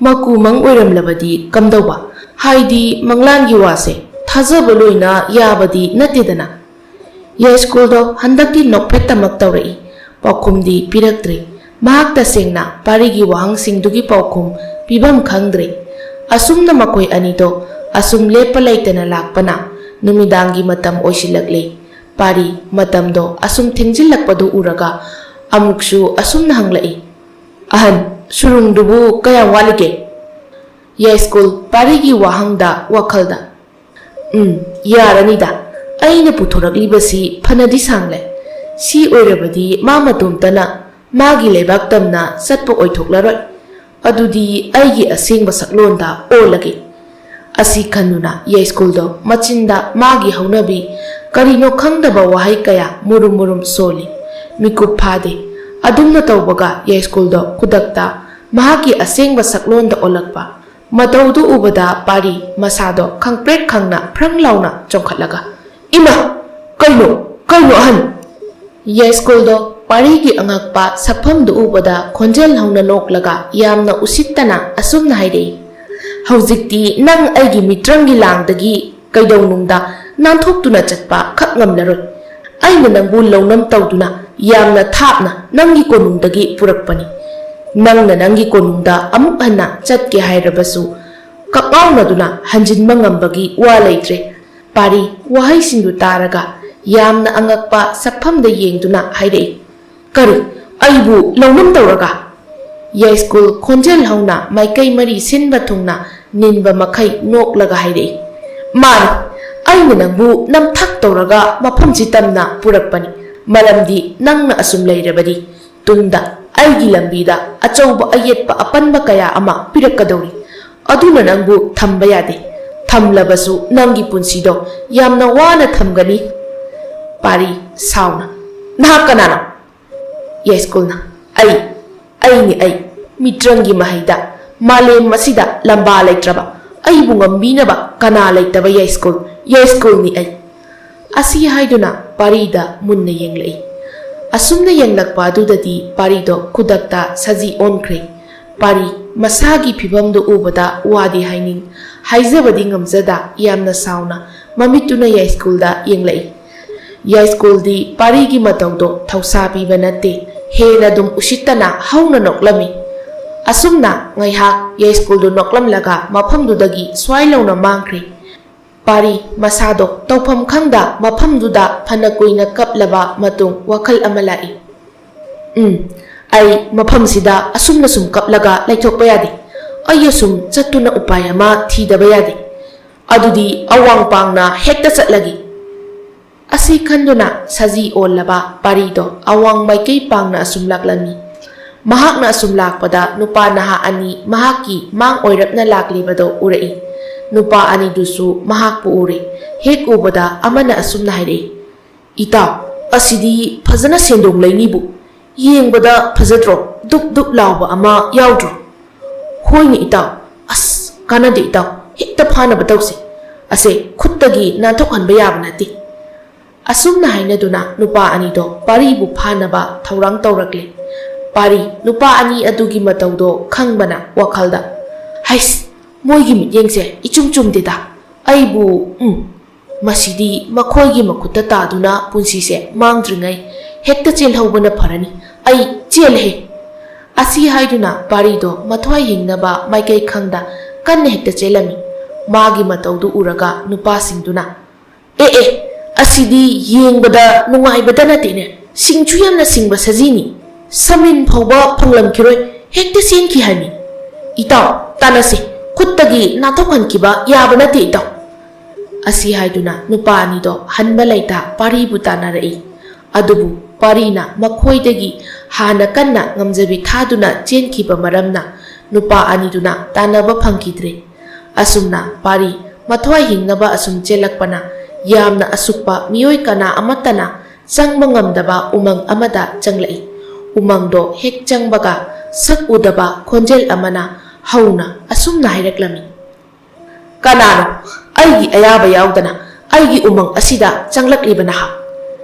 ꯃꯀꯨ ꯃꯪ ꯑꯣꯏꯔꯝꯂꯕꯗꯤ ꯀꯝꯗꯧꯕ? ꯍꯥꯏꯗꯤ ꯃꯪꯂꯥꯟꯒꯤ ꯋꯥꯁꯦ ꯊꯥꯖꯕ ꯂꯣꯏꯅ ꯌꯥꯕꯗꯤ ꯅꯠꯇꯦꯗꯅ?" ꯌꯥꯏꯁ꯭ꯀꯨꯜꯗꯣ ꯍꯟꯗꯛꯇꯤ ꯅꯣꯛꯐꯦꯠꯇꯃꯛ ꯇꯧꯔꯛꯏ꯫ ꯄꯥꯎꯈꯨꯝꯗꯤ ꯄꯤꯔꯛꯇ꯭ꯔꯦ꯫ ꯃꯍꯥꯛ ꯇꯁꯦꯡꯅ ꯄꯥꯔꯤꯒꯤ ꯋꯥꯍꯪꯁꯤꯡꯗꯨꯒꯤ ꯄꯥꯎꯈꯨꯝ ꯄꯤꯐꯝ ꯈꯪꯗ꯭ꯔꯦ꯫ ꯑꯁꯨꯝꯅ ꯃꯈꯣꯏ ꯑꯅꯤꯗꯣ ꯑꯁꯨꯝ ꯂꯦꯞꯄ ꯂꯩꯇꯅ ꯂꯥꯛꯄꯅ ꯅꯨꯃꯤꯗꯥꯡꯒꯤ ꯃꯇꯝ ꯑꯣꯏꯁꯤꯜꯂꯛꯂꯦ꯫ ꯄꯥꯔꯤ ꯃꯇꯝꯗꯣ ꯑꯁꯨꯝ ꯊꯦꯡꯖꯤꯜꯂꯛꯄꯗꯨ ꯎꯔꯒ ꯑꯃꯨꯛꯁꯨ ꯑꯁꯨꯝꯅ ꯍꯪꯂꯛꯏ, "ꯑꯍꯟ, ꯁꯨꯔꯨꯡꯗꯨꯕꯨ ꯀꯌꯥꯝ ꯋꯥꯠꯂꯤꯒꯦ?" ꯌꯥꯏꯁ꯭ꯀꯨꯜ ꯄꯥꯔꯤꯒꯤ ꯋꯥꯍꯪꯗ ꯋꯥꯈꯜꯗ, "ꯎꯝ, ꯌꯥꯔꯅꯤꯗ꯫ ꯑꯩꯅ ꯄꯨꯊꯣꯔꯛꯂꯤꯕꯁꯤ ꯐꯅꯗꯤ ꯁꯥꯡꯂꯦ꯫ ꯁꯤ ꯑꯣꯏꯔꯕꯗꯤ ꯃꯥ ꯃꯇꯣꯝꯇꯅ ꯃꯥꯒꯤ ꯂꯩꯕꯥꯛ ꯇꯝꯅ ꯆꯠꯄ ꯑꯣꯏꯊꯣꯛꯂꯔꯣꯏ꯫ ꯑꯗꯨꯗꯤ ꯑꯩꯒꯤ ꯑꯁꯦꯡꯕ ꯁꯛꯂꯣꯟꯗ ꯑꯣꯜꯂꯒꯦ꯫" ꯑꯁꯤ ꯈꯟꯗꯨꯅ ꯌꯥꯏꯁ꯭ꯀꯨꯜꯗꯣ ꯃꯆꯤꯟꯗ ꯃꯥꯒꯤ ꯍꯧꯅꯕꯤ ꯀꯔꯤꯅꯣ ꯈꯪꯗꯕ ꯋꯥꯍꯩ ꯀꯌꯥ ꯃꯨꯔꯨꯝ ꯃꯨꯔꯨꯝ ꯁꯣꯜꯂꯤ꯫ ꯃꯤꯀꯨꯞ ꯐꯥꯗꯦ꯫ ꯑꯗꯨꯝꯅ ꯇꯧꯕꯒ ꯌꯥꯏꯁ꯭ꯀꯨꯜꯗꯣ ꯈꯨꯗꯛꯇ ꯃꯍꯥꯛꯀꯤ ꯑꯁꯦꯡꯕ ꯁꯛꯂꯣꯟꯗ ꯑꯣꯜꯂꯛꯄ꯫ ꯃꯇꯧꯗꯨ ꯎꯕꯗ ꯄꯥꯔꯤ ꯃꯁꯥꯗꯣ ꯈꯪꯄ꯭ꯔꯦꯛ ꯈꯪꯅ ꯐ꯭ꯔꯪ ꯂꯥꯎꯅ ꯆꯣꯡꯈꯠꯂꯒ, "ꯏꯃꯥ! ꯀꯩꯅꯣ? ꯀꯩꯅꯣ, ꯑꯍꯟ?" ꯌꯥꯏꯁ꯭ꯀꯨꯜꯗꯣ ꯄꯥꯔꯤꯒꯤ ꯑꯉꯛꯄ ꯁꯛꯐꯝꯗꯨ ꯎꯕꯗ ꯈꯣꯟꯖꯦꯜ ꯍꯧꯅ ꯅꯣꯛꯂꯒ ꯌꯥꯝꯅ ꯎꯁꯤꯠꯇꯅ ꯑꯁꯨꯝꯅ ꯍꯥꯏꯔꯛꯏ, "ꯍꯧꯖꯤꯛꯇꯤ ꯅꯪ ꯑꯩꯒꯤ ꯃꯤꯇ꯭ꯔꯪꯒꯤ ꯂꯥꯡꯗꯒꯤ ꯀꯩꯗꯧꯅꯨꯡꯗ ꯅꯥꯟꯊꯣꯛꯇꯨꯅ ꯆꯠꯄ ꯈꯛ ꯉꯝꯂꯔꯣꯏ꯫ ꯑꯩꯅ ꯅꯪꯕꯨ ꯂꯧꯅꯝ ꯇꯧꯗꯨꯅ ꯌꯥꯝꯅ ꯊꯥꯞꯅ ꯅꯪꯒꯤ ꯀꯣꯅꯨꯡꯗꯒꯤ ꯄꯨꯔꯛꯄꯅꯤ꯫ ꯅꯪꯅ ꯅꯪꯒꯤ ꯀꯣꯅꯨꯡꯗ ꯑꯃꯨꯛ ꯍꯟꯅ ꯆꯠꯀꯦ ꯍꯥꯏꯔꯕꯁꯨ ꯀꯛꯉꯥꯎꯅꯗꯨꯅ ꯍꯟꯖꯤꯟꯕ ꯉꯝꯕꯒꯤ ꯋꯥ ꯂꯩꯇ꯭ꯔꯦ꯫" ꯄꯥꯔꯤ ꯋꯥꯍꯩꯁꯤꯡꯗꯨ ꯇꯥꯔꯒ ꯌꯥꯝꯅ ꯑꯉꯛꯄ ꯁꯛꯐꯝꯗ ꯌꯦꯡꯗꯨꯅ ꯍꯥꯏꯔꯛꯏ, "ꯀꯔꯤ? ꯑꯩꯕꯨ ꯂꯧꯅꯝ ꯇꯧꯔꯒ?" ꯌꯥꯏꯁ꯭ꯀꯨꯜ ꯈꯣꯟꯖꯦꯜ ꯍꯧꯅ ꯃꯥꯏꯀꯩ ꯃꯔꯤ ꯁꯤꯟꯕ ꯊꯨꯡꯅ ꯅꯤꯟꯕ ꯃꯈꯩ ꯅꯣꯛꯂꯒ ꯍꯥꯏꯔꯛꯏ, ꯃꯥꯅꯤ, ꯑꯩꯅ ꯅꯪꯕꯨ ꯅꯝꯊꯥꯛ ꯇꯧꯔꯒ ꯃꯐꯝꯁꯤ ꯇꯝꯅ ꯄꯨꯔꯛꯄꯅꯤ꯫ ꯃꯔꯝꯗꯤ ꯅꯪꯅ ꯑꯁꯨꯝ ꯂꯩꯔꯕꯗꯤ ꯇꯨꯡꯗ ꯑꯩꯒꯤ ꯂꯝꯕꯤꯗ ꯑꯆꯧꯕ ꯑꯌꯦꯠꯄ ꯑꯄꯟꯕ ꯀꯌꯥ ꯑꯃ ꯄꯤꯔꯛꯀꯗꯧꯔꯤ꯫ ꯑꯗꯨꯅ ꯅꯪꯕꯨ ꯊꯝꯕ ꯌꯥꯗꯦ꯫ ꯊꯝꯂꯕꯁꯨ ꯅꯪꯒꯤ ꯄꯨꯟꯁꯤꯗꯣ ꯌꯥꯝꯅ ꯋꯥꯅ ꯊꯝꯒꯅꯤ꯫ ꯄꯥꯔꯤ, ꯁꯥꯎꯅ, "ꯅꯍꯥꯛ ꯀꯅꯥꯅꯣ?" ꯌꯥꯏꯁ꯭ꯀꯨꯜꯅ, "ꯑꯩ, ꯑꯩꯅꯤ ꯑꯩ꯫ ꯃꯤꯇ꯭ꯔꯪꯒꯤ ꯃꯍꯩꯗ, ꯃꯥꯂꯦꯝ ꯑꯁꯤꯗ ꯂꯝꯕꯥ ꯂꯩꯇ꯭ꯔꯕ, ꯑꯩꯕꯨ ꯉꯝꯕꯤꯅꯕ ꯀꯅꯥ ꯂꯩꯇꯕ ꯌꯥꯏꯁ꯭ꯀꯨꯜ, ꯌꯥꯏꯁ꯭ꯀꯨꯜꯅꯤ ꯑꯩ"꯫ ꯑꯁꯤ ꯍꯥꯏꯗꯨꯅ ꯄꯥꯔꯤꯗ ꯃꯨꯟꯅ ꯌꯦꯡꯂꯛꯏ꯫ ꯑꯁꯨꯝꯅ ꯌꯦꯡꯂꯛꯄ ꯑꯗꯨꯗꯗꯤ ꯄꯥꯔꯤꯗꯣ ꯈꯨꯗꯛꯇ ꯁꯖꯤ ꯑꯣꯟꯈ꯭ꯔꯦ꯫ ꯄꯥꯔꯤ, ꯃꯁꯥꯒꯤ ꯐꯤꯚꯝꯗꯨ ꯎꯕꯗ ꯋꯥꯗꯤ ꯍꯥꯏꯅꯤꯡ, ꯍꯥꯏꯖꯕꯗꯤ ꯉꯝꯖꯗ ꯌꯥꯝꯅ ꯁꯥꯎꯅ ꯃꯃꯤꯠꯇꯨꯅ ꯌꯥꯏꯁ꯭ꯀꯨꯜꯗ ꯌꯦꯡꯂꯛꯏ꯫ ꯌꯥꯏꯁ꯭ꯀꯨꯜꯗꯤ ꯄꯥꯔꯤꯒꯤ ꯃꯇꯧꯗꯣ ꯊꯧꯁꯥ ꯄꯤꯕ ꯅꯠꯇꯦ, ꯍꯦꯟꯅ ꯑꯗꯨꯝ ꯎꯁꯤꯠꯇꯅ ꯍꯧꯅ ꯅꯣꯛꯂꯝꯃꯤ꯫ ꯑꯁꯨꯝꯅ ꯉꯥꯏꯍꯥꯛ ꯌꯥꯏꯁ꯭ꯀꯨꯜꯗꯨ ꯅꯣꯛꯂꯝꯂꯒ ꯃꯐꯝꯗꯨꯗꯒꯤ ꯁ꯭ꯋꯥꯏ ꯂꯧꯅ ꯃꯥꯡꯈ꯭ꯔꯦ꯫ ꯄꯥꯔꯤ ꯃꯁꯥꯗꯣ ꯇꯧꯐꯝ ꯈꯪꯗ ꯃꯐꯝꯗꯨꯗ ꯐꯅ ꯀꯨꯏꯅ ꯀꯞꯂꯕ ꯃꯇꯨꯡ ꯋꯥꯈꯜ ꯑꯃ ꯂꯥꯛꯏ꯫ "ꯎꯝ, ꯑꯩ ꯃꯐꯝꯁꯤꯗ ꯑꯁꯨꯝꯅ ꯁꯨꯝ ꯀꯞꯂꯒ ꯂꯩꯊꯣꯛꯄ ꯌꯥꯗꯦ꯫ ꯑꯩ ꯑꯁꯨꯝ ꯆꯠꯇꯨꯅ ꯎꯄꯥꯏ ꯑꯃ ꯊꯤꯗꯕ ꯌꯥꯗꯦ꯫ ꯑꯗꯨꯗꯤ ꯑꯋꯥꯡ ꯄꯥꯡꯅ ꯍꯦꯛꯇ ꯆꯠꯂꯒꯦ"꯫ ꯑꯁꯤ ꯈꯟꯗꯨꯅ ꯁꯖꯤ ꯑꯣꯜꯂꯕ ꯄꯥꯔꯤꯗꯣ ꯑꯋꯥꯡ ꯃꯥꯏꯀꯩ ꯄꯥꯡꯅ ꯑꯁꯨꯝ ꯂꯥꯛꯂꯝꯃꯤ꯫ ꯃꯍꯥꯛꯅ ꯑꯁꯨꯝ ꯂꯥꯛꯄꯗ ꯅꯨꯄꯥ ꯅꯍꯥ ꯑꯅꯤ ꯃꯍꯥꯛꯀꯤ ꯃꯥꯡ ꯑꯣꯏꯔꯞꯅ ꯂꯥꯛꯂꯤꯕꯗꯣ ꯎꯔꯛꯏ꯫ ꯅꯨꯄꯥ ꯑꯅꯤꯗꯨꯁꯨ ꯃꯍꯥꯛꯄꯨ ꯎꯔꯦ꯫ ꯍꯦꯛ ꯎꯕꯗ ꯑꯃꯅ ꯑꯁꯨꯝꯅ ꯍꯥꯏꯔꯛꯏ, "ꯏꯇꯥꯎ, ꯑꯁꯤꯗꯤ ꯐꯖꯅ ꯁꯦꯟꯗꯣꯡ ꯂꯩꯅꯤꯕꯨ꯫ ꯌꯦꯡꯕꯗ ꯐꯖꯗ꯭ꯔꯣ? ꯗꯨꯞ ꯗꯨꯞ ꯂꯥꯎꯕ ꯑꯃ ꯌꯥꯎꯗ꯭ꯔꯣ?" "ꯍꯣꯏꯅꯦ ꯏꯇꯥꯎ꯫ ꯑꯁ, ꯀꯥꯟꯅꯗꯦ ꯏꯇꯥꯎ, ꯍꯦꯛꯇ ꯐꯥꯅꯕ ꯇꯧꯁꯦ꯫ ꯑꯁꯦ ꯈꯨꯠꯇꯒꯤ ꯅꯥꯟꯊꯣꯛꯍꯟꯕ ꯌꯥꯕ ꯅꯠꯇꯦ"꯫ ꯑꯁꯨꯝꯅ ꯍꯥꯏꯅꯗꯨꯅ ꯅꯨꯄꯥ ꯑꯅꯤꯗꯣ ꯄꯥꯔꯤꯕꯨ ꯐꯥꯅꯕ ꯊꯧꯔꯥꯡ ꯇꯧꯔꯛꯂꯦ꯫ ꯄꯥꯔꯤ ꯅꯨꯄꯥ ꯑꯅꯤ ꯑꯗꯨꯒꯤ ꯃꯇꯧꯗꯣ ꯈꯪꯕꯅ ꯋꯥꯈꯜꯗ, "ꯍꯩꯁ, ꯃꯣꯏꯒꯤ ꯃꯤꯠꯌꯦꯡꯁꯦ ꯏꯆꯨꯝ ꯆꯨꯝꯗꯦꯗ꯫ ꯑꯩꯕꯨ, ꯎꯝ, ꯃꯁꯤꯗꯤ ꯃꯈꯣꯏꯒꯤ ꯃꯈꯨꯠꯇ ꯇꯥꯗꯨꯅ ꯄꯨꯟꯁꯤꯁꯦ ꯃꯥꯡꯗ꯭ꯔꯤꯉꯩ ꯍꯦꯛꯇ ꯆꯦꯜꯍꯧꯕꯅ ꯐꯔꯅꯤ꯫ ꯑꯩ ꯆꯦꯜꯂꯦ"꯫ ꯑꯁꯤ ꯍꯥꯏꯗꯨꯅ ꯄꯥꯔꯤꯗꯣ ꯃꯊ꯭ꯋꯥꯏ ꯍꯤꯡꯅꯕ ꯃꯥꯏꯀꯩ ꯈꯪꯗ ꯀꯟꯅ ꯍꯦꯛꯇ ꯆꯦꯜꯂꯝꯃꯤ꯫ ꯃꯥꯒꯤ ꯃꯇꯧꯗꯨ ꯎꯔꯒ ꯅꯨꯄꯥꯁꯤꯡꯗꯨꯅ, "ꯑꯦ ꯑꯦ, ꯑꯁꯤꯗꯤ ꯌꯦꯡꯕꯗ ꯅꯨꯡꯉꯥꯏꯕꯗ ꯅꯠꯇꯦꯅꯦ, ꯁꯤꯡꯁꯨ ꯌꯥꯝꯅ ꯁꯤꯡꯕ ꯁꯖꯤꯅꯤ꯫ ꯁꯃꯤꯟ ꯐꯥꯎꯕ ꯐꯪꯂꯝꯈꯤꯔꯣꯏ, ꯍꯦꯛꯇ ꯆꯦꯟꯈꯤ ꯍꯥꯏꯃꯤ꯫ ꯏꯇꯥꯎ, ꯇꯥꯟꯅꯁꯤ, ꯈꯨꯠꯇꯒꯤ ꯅꯥꯟꯊꯣꯛꯍꯟꯈꯤꯕ ꯌꯥꯕ ꯅꯠꯇꯦ ꯏꯇꯥꯎ"꯫ ꯑꯁꯤ ꯍꯥꯏꯗꯨꯅ ꯅꯨꯄꯥ ꯑꯅꯤꯗꯣ ꯍꯟꯕ ꯂꯩꯇ ꯄꯥꯔꯤꯕꯨ ꯇꯥꯟꯅꯔꯛꯏ꯫ ꯑꯗꯨꯕꯨ ꯄꯥꯔꯤꯅ ꯃꯈꯣꯏꯗꯒꯤ ꯍꯥꯟꯅ ꯀꯟꯅ ꯉꯝꯖꯕꯤ ꯊꯥꯗꯨꯅ ꯆꯦꯟꯈꯤꯕ ꯃꯔꯝꯅ ꯅꯨꯄꯥ ꯑꯅꯤꯗꯨꯅ ꯇꯥꯟꯅꯕ ꯐꯪꯈꯤꯗ꯭ꯔꯦ꯫ ꯑꯁꯨꯝꯅ ꯄꯥꯔꯤ ꯃꯊ꯭ꯋꯥꯏ ꯍꯤꯡꯅꯕ ꯑꯁꯨꯝ ꯆꯦꯜꯂꯛꯄꯅ ꯌꯥꯝꯅ ꯑꯁꯨꯛꯄ ꯃꯤꯑꯣꯏ ꯀꯅꯥ ꯑꯃꯠꯇꯅ ꯆꯪꯕ ꯉꯝꯗꯕ ꯎꯃꯪ ꯑꯃꯗ ꯆꯪꯂꯛꯏ꯫ ꯎꯃꯪꯗꯣ ꯍꯦꯛ ꯆꯪꯕꯒ ꯁꯛ ꯎꯗꯕ ꯈꯣꯟꯖꯦꯜ ꯑꯃꯅ ꯍꯧꯅ ꯑꯁꯨꯝꯅ ꯍꯥꯏꯔꯛꯂꯝꯃꯤ, "ꯀꯅꯥꯅꯣ? ꯑꯩꯒꯤ ꯑꯌꯥꯕ ꯌꯥꯎꯗꯅ ꯑꯩꯒꯤ ꯎꯃꯪ ꯑꯁꯤꯗ ꯆꯪꯂꯛꯂꯤꯕ ꯅꯍꯥꯛ?"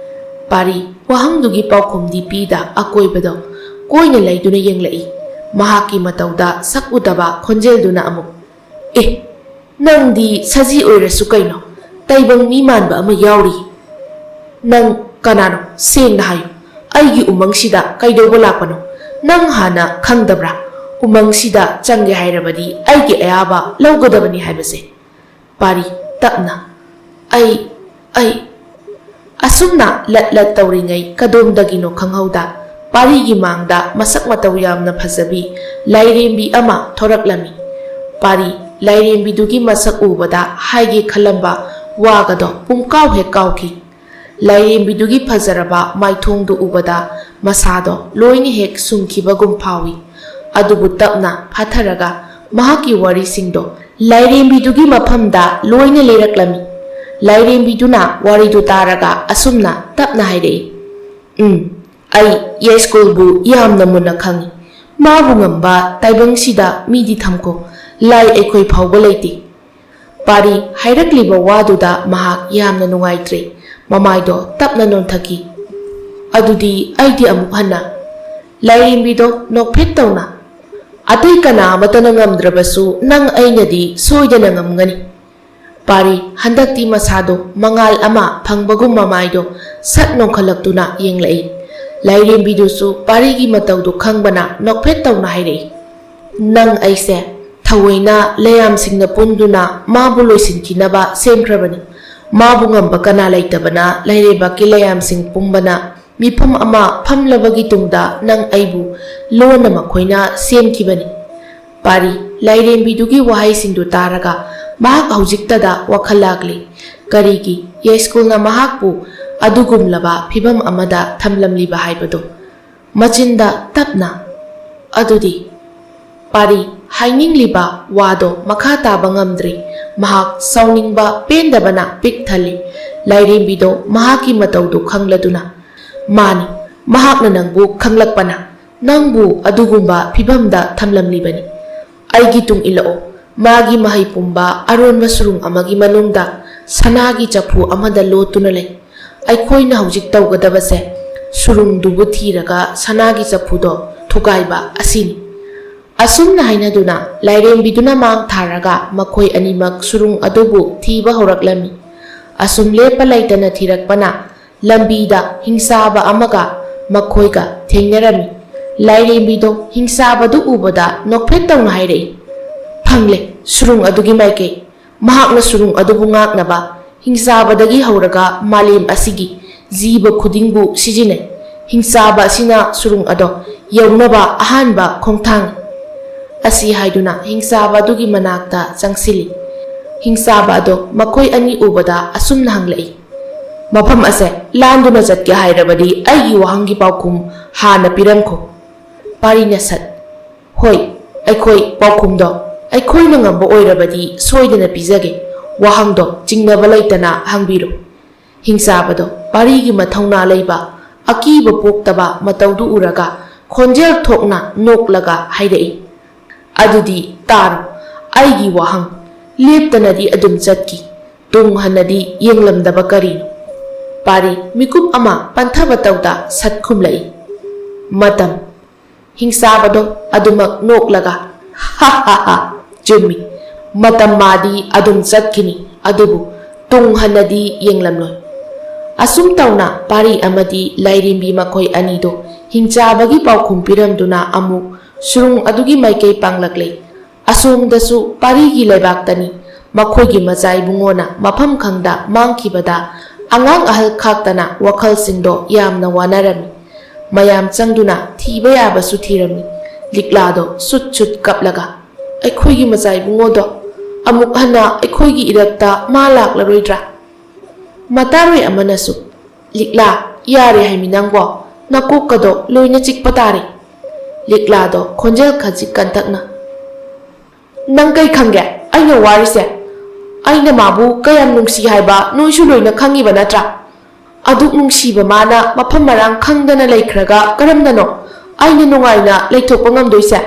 ꯄꯥꯔꯤ ꯋꯥꯍꯪꯗꯨꯒꯤ ꯄꯥꯎꯈꯨꯝꯗꯤ ꯄꯤꯗ ꯑꯀꯣꯏꯕꯗꯣ ꯀꯣꯏꯅ ꯂꯩꯗꯨꯅ ꯌꯦꯡꯂꯛꯏ꯫ ꯃꯍꯥꯛꯀꯤ ꯃꯇꯧꯗ ꯁꯛ ꯎꯗꯕ ꯈꯣꯟꯖꯦꯜꯗꯨꯅ ꯑꯃꯨꯛ, "ꯑꯦ, ꯅꯪꯗꯤ ꯁꯖꯤ ꯑꯣꯏꯔꯁꯨ ꯀꯩꯅꯣ, ꯇꯥꯏꯕꯪ ꯃꯤ ꯃꯥꯟꯕ ꯑꯃ ꯌꯥꯎꯔꯤ꯫ ꯅꯪ ꯀꯅꯥꯅꯣ? ꯁꯦꯡꯅ ꯍꯥꯏꯌꯨ꯫ ꯑꯩꯒꯤ ꯎꯃꯪꯁꯤꯗ ꯀꯩꯗꯧꯕ ꯂꯥꯛꯄꯅꯣ? ꯅꯪ ꯍꯥꯟꯅ ꯈꯪꯗꯕ꯭ꯔꯥ? ꯎꯃꯪꯁꯤꯗ ꯆꯪꯒꯦ ꯍꯥꯏꯔꯕꯗꯤ ꯑꯩꯒꯤ ꯑꯌꯥꯕ ꯂꯧꯒꯗꯕꯅꯤ ꯍꯥꯏꯕꯁꯦ?" ꯄꯥꯔꯤ ꯇꯞꯅ, "ꯑꯩ, ꯑꯩ," ꯑꯁꯨꯝꯅ ꯂꯠ ꯂꯠ ꯇꯧꯔꯤꯉꯩ ꯀꯗꯣꯝꯗꯒꯤꯅꯣ ꯈꯪꯍꯧꯗ ꯄꯥꯔꯤꯒꯤ ꯃꯥꯡꯗ ꯃꯁꯛ ꯃꯇꯧ ꯌꯥꯝꯅ ꯐꯖꯕꯤ ꯂꯥꯏꯔꯦꯝꯕꯤ ꯑꯃ ꯊꯣꯔꯛꯂꯝꯃꯤ꯫ ꯄꯥꯔꯤ ꯂꯥꯏꯔꯦꯝꯕꯤꯗꯨꯒꯤ ꯃꯁꯛ ꯎꯕꯗ ꯍꯥꯏꯒꯦ ꯈꯜꯂꯝꯕ ꯋꯥꯒꯗꯣ ꯄꯨꯡꯀꯥꯎ ꯍꯦꯛ ꯀꯥꯎꯈꯤ꯫ ꯂꯥꯏꯔꯦꯝꯕꯤꯗꯨꯒꯤ ꯐꯖꯔꯕ ꯃꯥꯏꯊꯣꯡꯗꯨ ꯎꯕꯗ ꯃꯁꯥꯗꯣ ꯂꯣꯏꯅ ꯍꯦꯛ ꯁꯨꯝꯈꯤꯕꯒꯨꯝ ꯐꯥꯎꯏ꯫ ꯑꯗꯨꯕꯨ ꯇꯞꯅ ꯐꯥꯊꯔꯒ ꯃꯍꯥꯛꯀꯤ ꯋꯥꯔꯤꯁꯤꯡꯗꯣ ꯂꯥꯏꯔꯦꯝꯕꯤꯗꯨꯒꯤ ꯃꯐꯝꯗ ꯂꯣꯏꯅ ꯂꯤꯔꯛꯂꯝꯃꯤ꯫ ꯂꯥꯏꯔꯦꯝꯕꯤꯗꯨꯅ ꯋꯥꯔꯤꯗꯨ ꯇꯥꯔꯒ ꯑꯁꯨꯝꯅ ꯇꯞꯅ ꯍꯥꯏꯔꯛꯏ, "ꯎꯝ, ꯑꯩ ꯌꯥꯏꯁ꯭ꯀꯨꯜꯕꯨ ꯌꯥꯝꯅ ꯃꯨꯟꯅ ꯈꯪꯏ꯫ ꯃꯥꯕꯨ ꯉꯝꯕ ꯇꯥꯏꯕꯪꯁꯤꯗ ꯃꯤꯗꯤ ꯊꯝꯈꯣ, ꯂꯥꯏ ꯑꯩꯈꯣꯏ ꯐꯥꯎꯕ ꯂꯩꯇꯦ꯫" ꯄꯥꯔꯤ ꯍꯥꯏꯔꯛꯂꯤꯕ ꯋꯥꯗꯨꯗ ꯃꯍꯥꯛ ꯌꯥꯝꯅ ꯅꯨꯡꯉꯥꯏꯇ꯭ꯔꯦ꯫ ꯃꯃꯥꯏꯗꯣ ꯇꯞꯅ ꯅꯣꯟꯊꯈꯤ꯫ "ꯑꯗꯨꯗꯤ ꯑꯩꯗꯤ ꯑꯃꯨꯛ ꯍꯟꯅ," ꯂꯥꯏꯔꯦꯝꯕꯤꯗꯣ ꯅꯣꯛꯐꯦꯠ ꯇꯧꯅ, "ꯑꯇꯩ ꯀꯅꯥ ꯑꯃꯠꯇꯅ ꯉꯝꯗ꯭ꯔꯕꯁꯨ ꯅꯪ ꯑꯩꯅꯗꯤ ꯁꯣꯏꯗꯅ ꯉꯝꯒꯅꯤ꯫" ꯄꯥꯔꯤ ꯍꯟꯗꯛꯇꯤ ꯃꯁꯥꯗꯣ ꯃꯉꯥꯜ ꯑꯃ ꯐꯪꯕꯒꯨꯝ ꯃꯃꯥꯏꯗꯣ ꯁꯠ ꯅꯣꯡꯈꯠꯂꯛꯇꯨꯅ ꯌꯦꯡꯂꯛꯏ꯫ ꯂꯥꯏꯔꯦꯝꯕꯤꯗꯨꯁꯨ ꯄꯥꯔꯤꯒꯤ ꯃꯇꯧꯗꯨ ꯈꯪꯕꯅ ꯅꯣꯛꯐꯦꯠ ꯇꯧꯅ ꯍꯥꯏꯔꯛꯏ, "ꯅꯪ ꯑꯩꯁꯦ ꯊꯑꯣꯏꯅ ꯂꯩꯌꯥꯝꯁꯤꯡꯅ ꯄꯨꯟꯗꯨꯅ ꯃꯥꯕꯨ ꯂꯣꯏꯁꯤꯟꯈꯤꯅꯕ ꯁꯦꯝꯈ꯭ꯔꯕꯅꯤ꯫ ꯃꯥꯕꯨ ꯉꯝꯕ ꯀꯅꯥ ꯂꯩꯇꯕꯅ ꯂꯩꯔꯩꯕꯥꯛꯀꯤ ꯂꯩꯌꯥꯝꯁꯤꯡ ꯄꯨꯝꯕꯅ ꯃꯤꯐꯝ ꯑꯃ ꯐꯝꯂꯕꯒꯤ ꯇꯨꯡꯗ ꯅꯪ ꯑꯩꯕꯨ ꯂꯣꯟꯅ ꯃꯈꯣꯏꯅ ꯁꯦꯝꯈꯤꯕꯅꯤ꯫" ꯄꯥꯔꯤ ꯂꯥꯏꯔꯦꯝꯕꯤꯗꯨꯒꯤ ꯋꯥꯍꯩꯁꯤꯡꯗꯨ ꯇꯥꯔꯒ ꯃꯍꯥꯛ ꯍꯧꯖꯤꯛꯇꯗ ꯋꯥꯈꯜ ꯂꯥꯛꯂꯤ꯫ ꯀꯔꯤꯒꯤ ꯌꯥꯏꯁ꯭ꯀꯨꯜꯅ ꯃꯍꯥꯛꯄꯨ ꯑꯗꯨꯒꯨꯝꯂꯕ ꯐꯤꯚꯝ ꯑꯃꯗ ꯊꯝꯂꯝꯂꯤꯕ ꯍꯥꯏꯕꯗꯨ? ꯃꯆꯤꯟꯗ ꯇꯞꯅ, "ꯑꯗꯨꯗꯤ?" ꯄꯥꯔꯤ ꯍꯥꯏꯅꯤꯡꯂꯤꯕ ꯋꯥꯗꯣ ꯃꯈꯥ ꯇꯥꯕ ꯉꯝꯗ꯭ꯔꯤ꯫ ꯃꯍꯥꯛ ꯁꯥꯎꯅꯤꯡꯕ ꯄꯦꯟꯗꯕꯅ ꯄꯤꯛ ꯊꯜꯂꯤ꯫ ꯂꯥꯏꯔꯦꯝꯕꯤꯗꯣ ꯃꯍꯥꯛꯀꯤ ꯃꯇꯧꯗꯨ ꯈꯪꯂꯗꯨꯅ, "ꯃꯥꯅꯤ, ꯃꯍꯥꯛꯅ ꯅꯪꯕꯨ ꯈꯪꯂꯛꯄꯅ ꯅꯪꯕꯨ ꯑꯗꯨꯒꯨꯝꯕ ꯐꯤꯚꯝꯗ ꯊꯝꯂꯝꯂꯤꯕꯅꯤ꯫ ꯑꯩꯒꯤ ꯇꯨꯡ ꯏꯜꯂꯛꯑꯣ꯫ ꯃꯥꯒꯤ ꯃꯍꯩ ꯄꯨꯝꯕ ꯑꯔꯣꯟꯕ ꯁꯨꯔꯨꯡ ꯑꯃꯒꯤ ꯃꯅꯨꯡꯗ ꯁꯅꯥꯒꯤ ꯆꯐꯨ ꯑꯃꯗ ꯂꯣꯠꯇꯨꯅ ꯂꯩ꯫ ꯑꯩꯈꯣꯏꯅ ꯍꯧꯖꯤꯛ ꯇꯧꯒꯗꯕꯁꯦ ꯁꯨꯔꯨꯡꯗꯨꯕꯨ ꯊꯤꯔꯒ ꯁꯅꯥꯒꯤ ꯆꯐꯨꯗꯣ ꯊꯨꯒꯥꯏꯕ ꯑꯁꯤꯅꯤ꯫" ꯑꯁꯨꯝꯅ ꯍꯥꯏꯅꯗꯨꯅ ꯂꯥꯏꯔꯦꯝꯕꯤꯗꯨꯅ ꯃꯥꯡ ꯊꯥꯔꯒ ꯃꯈꯣꯏ ꯑꯅꯤꯃꯛ ꯁꯨꯔꯨꯡ ꯑꯗꯨꯕꯨ ꯊꯤꯕ ꯍꯧꯔꯛꯂꯝꯃꯤ꯫ ꯑꯁꯨꯝ ꯂꯦꯞꯄ ꯂꯩꯇꯅ ꯊꯤꯔꯛꯄꯅ ꯂꯝꯕꯤꯗ ꯍꯤꯡꯆꯥꯕ ꯑꯃꯒ ꯃꯈꯣꯏꯒ ꯊꯦꯡꯅꯔꯝꯃꯤ꯫ ꯂꯥꯏꯔꯦꯝꯕꯤꯗꯣ ꯍꯤꯡꯆꯥꯕꯗꯨ ꯎꯕꯗ ꯅꯣꯛꯐꯦꯠ ꯇꯧꯅ ꯍꯥꯏꯔꯛꯏ, "ꯐꯪꯂꯦ, ꯁꯨꯔꯨꯡ ꯑꯗꯨꯒꯤ ꯃꯥꯏꯀꯩ꯫ ꯃꯍꯥꯛꯅ ꯁꯨꯔꯨꯡ ꯑꯗꯨꯕꯨ ꯉꯥꯛꯅꯕ ꯍꯤꯡꯆꯥꯕꯗꯒꯤ ꯍꯧꯔꯒ ꯃꯥꯂꯦꯝ ꯑꯁꯤꯒꯤ ꯖꯤꯕ ꯈꯨꯗꯤꯡꯕꯨ ꯁꯤꯖꯤꯟꯅꯩ꯫ ꯍꯤꯡꯆꯥꯕ ꯑꯁꯤꯅ ꯁꯨꯔꯨꯡ ꯑꯗꯣ ꯌꯧꯅꯕ ꯑꯍꯥꯟꯕ ꯈꯣꯡꯊꯥꯡꯅꯤ꯫" ꯑꯁꯤ ꯍꯥꯏꯗꯨꯅ ꯍꯤꯡꯆꯥꯕ ꯑꯗꯨꯒꯤ ꯃꯅꯥꯛꯇ ꯆꯪꯁꯤꯜꯂꯤ꯫ ꯍꯤꯡꯆꯥꯕ ꯑꯗꯣ ꯃꯈꯣꯏ ꯑꯅꯤ ꯎꯕꯗ ꯑꯁꯨꯝꯅ ꯍꯪꯂꯛꯏ, "ꯃꯐꯝ ꯑꯁꯦ ꯂꯥꯟꯗꯨꯅ ꯆꯠꯀꯦ ꯍꯥꯏꯔꯕꯗꯤ ꯑꯩꯒꯤ ꯋꯥꯍꯪꯒꯤ ꯄꯥꯎꯈꯨꯝ ꯍꯥꯟꯅ ꯄꯤꯔꯝꯈꯣ꯫" ꯄꯥꯔꯤꯅ ꯁꯠ, "ꯍꯣꯏ, ꯑꯩꯈꯣꯏ ꯄꯥꯎꯈꯨꯝꯗꯣ ꯑꯩꯈꯣꯏꯅ ꯉꯝꯕ ꯑꯣꯏꯔꯕꯗꯤ ꯁꯣꯏꯗꯅ ꯄꯤꯖꯒꯦ꯫ ꯋꯥꯍꯪꯗꯣ ꯆꯤꯡꯅꯕ ꯂꯩꯇꯅ ꯍꯪꯕꯤꯔꯣ꯫" ꯍꯤꯡꯆꯥꯕꯗꯣ ꯄꯥꯔꯤꯒꯤ ꯃꯊꯧꯅꯥ ꯂꯩꯕ, ꯑꯀꯤꯕ ꯄꯣꯛꯇꯕ ꯃꯇꯧꯗꯨ ꯎꯔꯒ ꯈꯣꯟꯖꯦꯜ ꯊꯣꯛꯅ ꯅꯣꯛꯂꯒ ꯍꯥꯏꯔꯛꯏ, "ꯑꯗꯨꯗꯤ ꯇꯥꯔꯣ ꯑꯩꯒꯤ ꯋꯥꯍꯪ꯫" ꯂꯦꯞꯇꯅꯗꯤ ꯑꯗꯨꯝ ꯆꯠꯈꯤ꯫ ꯇꯨꯡ ꯍꯟꯅꯗꯤ ꯌꯦꯡꯂꯝꯗꯕ ꯀꯔꯤꯅꯣ? ꯄꯥꯔꯤ ꯃꯤꯀꯨꯞ ꯑꯃ ꯄꯟꯊꯕ ꯇꯧꯗ ꯁꯠ ꯈꯨꯝꯂꯛꯏ, "ꯃꯇꯝ꯫" ꯍꯤꯡꯆꯥꯕꯗꯣ ꯑꯗꯨꯃꯛ ꯅꯣꯛꯂꯒ, "ꯍꯥ ꯍꯥ ꯍꯥ, ꯆꯨꯝꯃꯤ꯫ ꯃꯇꯝ ꯃꯥꯗꯤ ꯑꯗꯨꯝ ꯆꯠꯈꯤꯅꯤ, ꯑꯗꯨꯕꯨ ꯇꯨꯡ ꯍꯟꯅꯗꯤ ꯌꯦꯡꯂꯝꯂꯣꯏ꯫" ꯑꯁꯨꯝ ꯇꯧꯅ ꯄꯥꯔꯤ ꯑꯃꯗꯤ ꯂꯥꯏꯔꯦꯝꯕꯤ ꯃꯈꯣꯏ ꯑꯅꯤꯗꯣ ꯍꯤꯡꯆꯥꯕꯒꯤ ꯄꯥꯎꯈꯨꯝ ꯄꯤꯔꯝꯗꯨꯅ ꯑꯃꯨꯛ ꯁꯨꯔꯨꯡ ꯑꯗꯨꯒꯤ ꯃꯥꯏꯀꯩ ꯄꯥꯡꯂꯛꯂꯦ꯫ ꯑꯁꯣꯝꯗꯁꯨ ꯄꯥꯔꯤꯒꯤ ꯂꯩꯕꯥꯛꯇꯅꯤ꯫ ꯃꯈꯣꯏꯒꯤ ꯃꯆꯥ ꯏꯕꯨꯡꯉꯣꯅ ꯃꯐꯝ ꯈꯪꯗ ꯃꯥꯡꯈꯤꯕꯗ ꯑꯉꯥꯡ ꯑꯍꯜ ꯈꯥꯛꯇꯅ ꯋꯥꯈꯜꯁꯤꯡꯗꯣ ꯌꯥꯝꯅ ꯋꯥꯅꯔꯝꯃꯤ꯫ ꯃꯌꯥꯝ ꯆꯪꯗꯨꯅ ꯊꯤꯕ ꯌꯥꯕꯁꯨ ꯊꯤꯔꯝꯃꯤ꯫ ꯂꯤꯛꯂꯥꯗꯣ ꯁꯨꯠ ꯁꯨꯠ ꯀꯞꯂꯒ, "ꯑꯩꯈꯣꯏꯒꯤ ꯃꯆꯥ ꯏꯕꯨꯡꯉꯣꯗꯣ ꯑꯃꯨꯛ ꯍꯟꯅ ꯑꯩꯈꯣꯏꯒꯤ ꯏꯔꯛꯇ ꯃꯥ ꯂꯥꯛꯂꯔꯣꯏꯗ꯭ꯔꯥ? ꯃꯇꯥꯔꯣꯏ ꯑꯃꯅꯁꯨ, "ꯂꯤꯛꯂꯥ, ꯌꯥꯔꯦ ꯍꯥꯏꯃꯤ ꯅꯪꯕꯣ, ꯅꯀꯣꯛꯀꯗꯣ ꯂꯣꯏꯅ ꯆꯤꯛꯄ ꯇꯥꯔꯦ꯫" ꯂꯤꯛꯂꯥꯗꯣ ꯈꯣꯟꯖꯦꯜ ꯈꯖꯤꯛ ꯀꯟꯇꯛꯅ, "ꯅꯪ ꯀꯩ ꯈꯪꯒꯦ ꯑꯩꯅ ꯋꯥꯔꯤꯁꯦ? ꯑꯩꯅ ꯃꯥꯕꯨ ꯀꯌꯥꯝ ꯅꯨꯡꯁꯤ ꯍꯥꯏꯕ ꯅꯣꯏꯁꯨ ꯂꯣꯏꯅ ꯈꯪꯉꯤꯕ ꯅꯠꯇ꯭ꯔꯥ? ꯑꯗꯨꯛ ꯅꯨꯡꯁꯤꯕ ꯃꯥꯅ ꯃꯐꯝ ꯃꯔꯥꯡ ꯈꯪꯗꯅ ꯂꯩꯈ꯭ꯔꯒ ꯀꯔꯝꯅꯅꯣ ꯑꯩꯅ ꯅꯨꯡꯉꯥꯏꯅ ꯂꯩꯊꯣꯛꯄ ꯉꯝꯗꯣꯏꯁꯦ?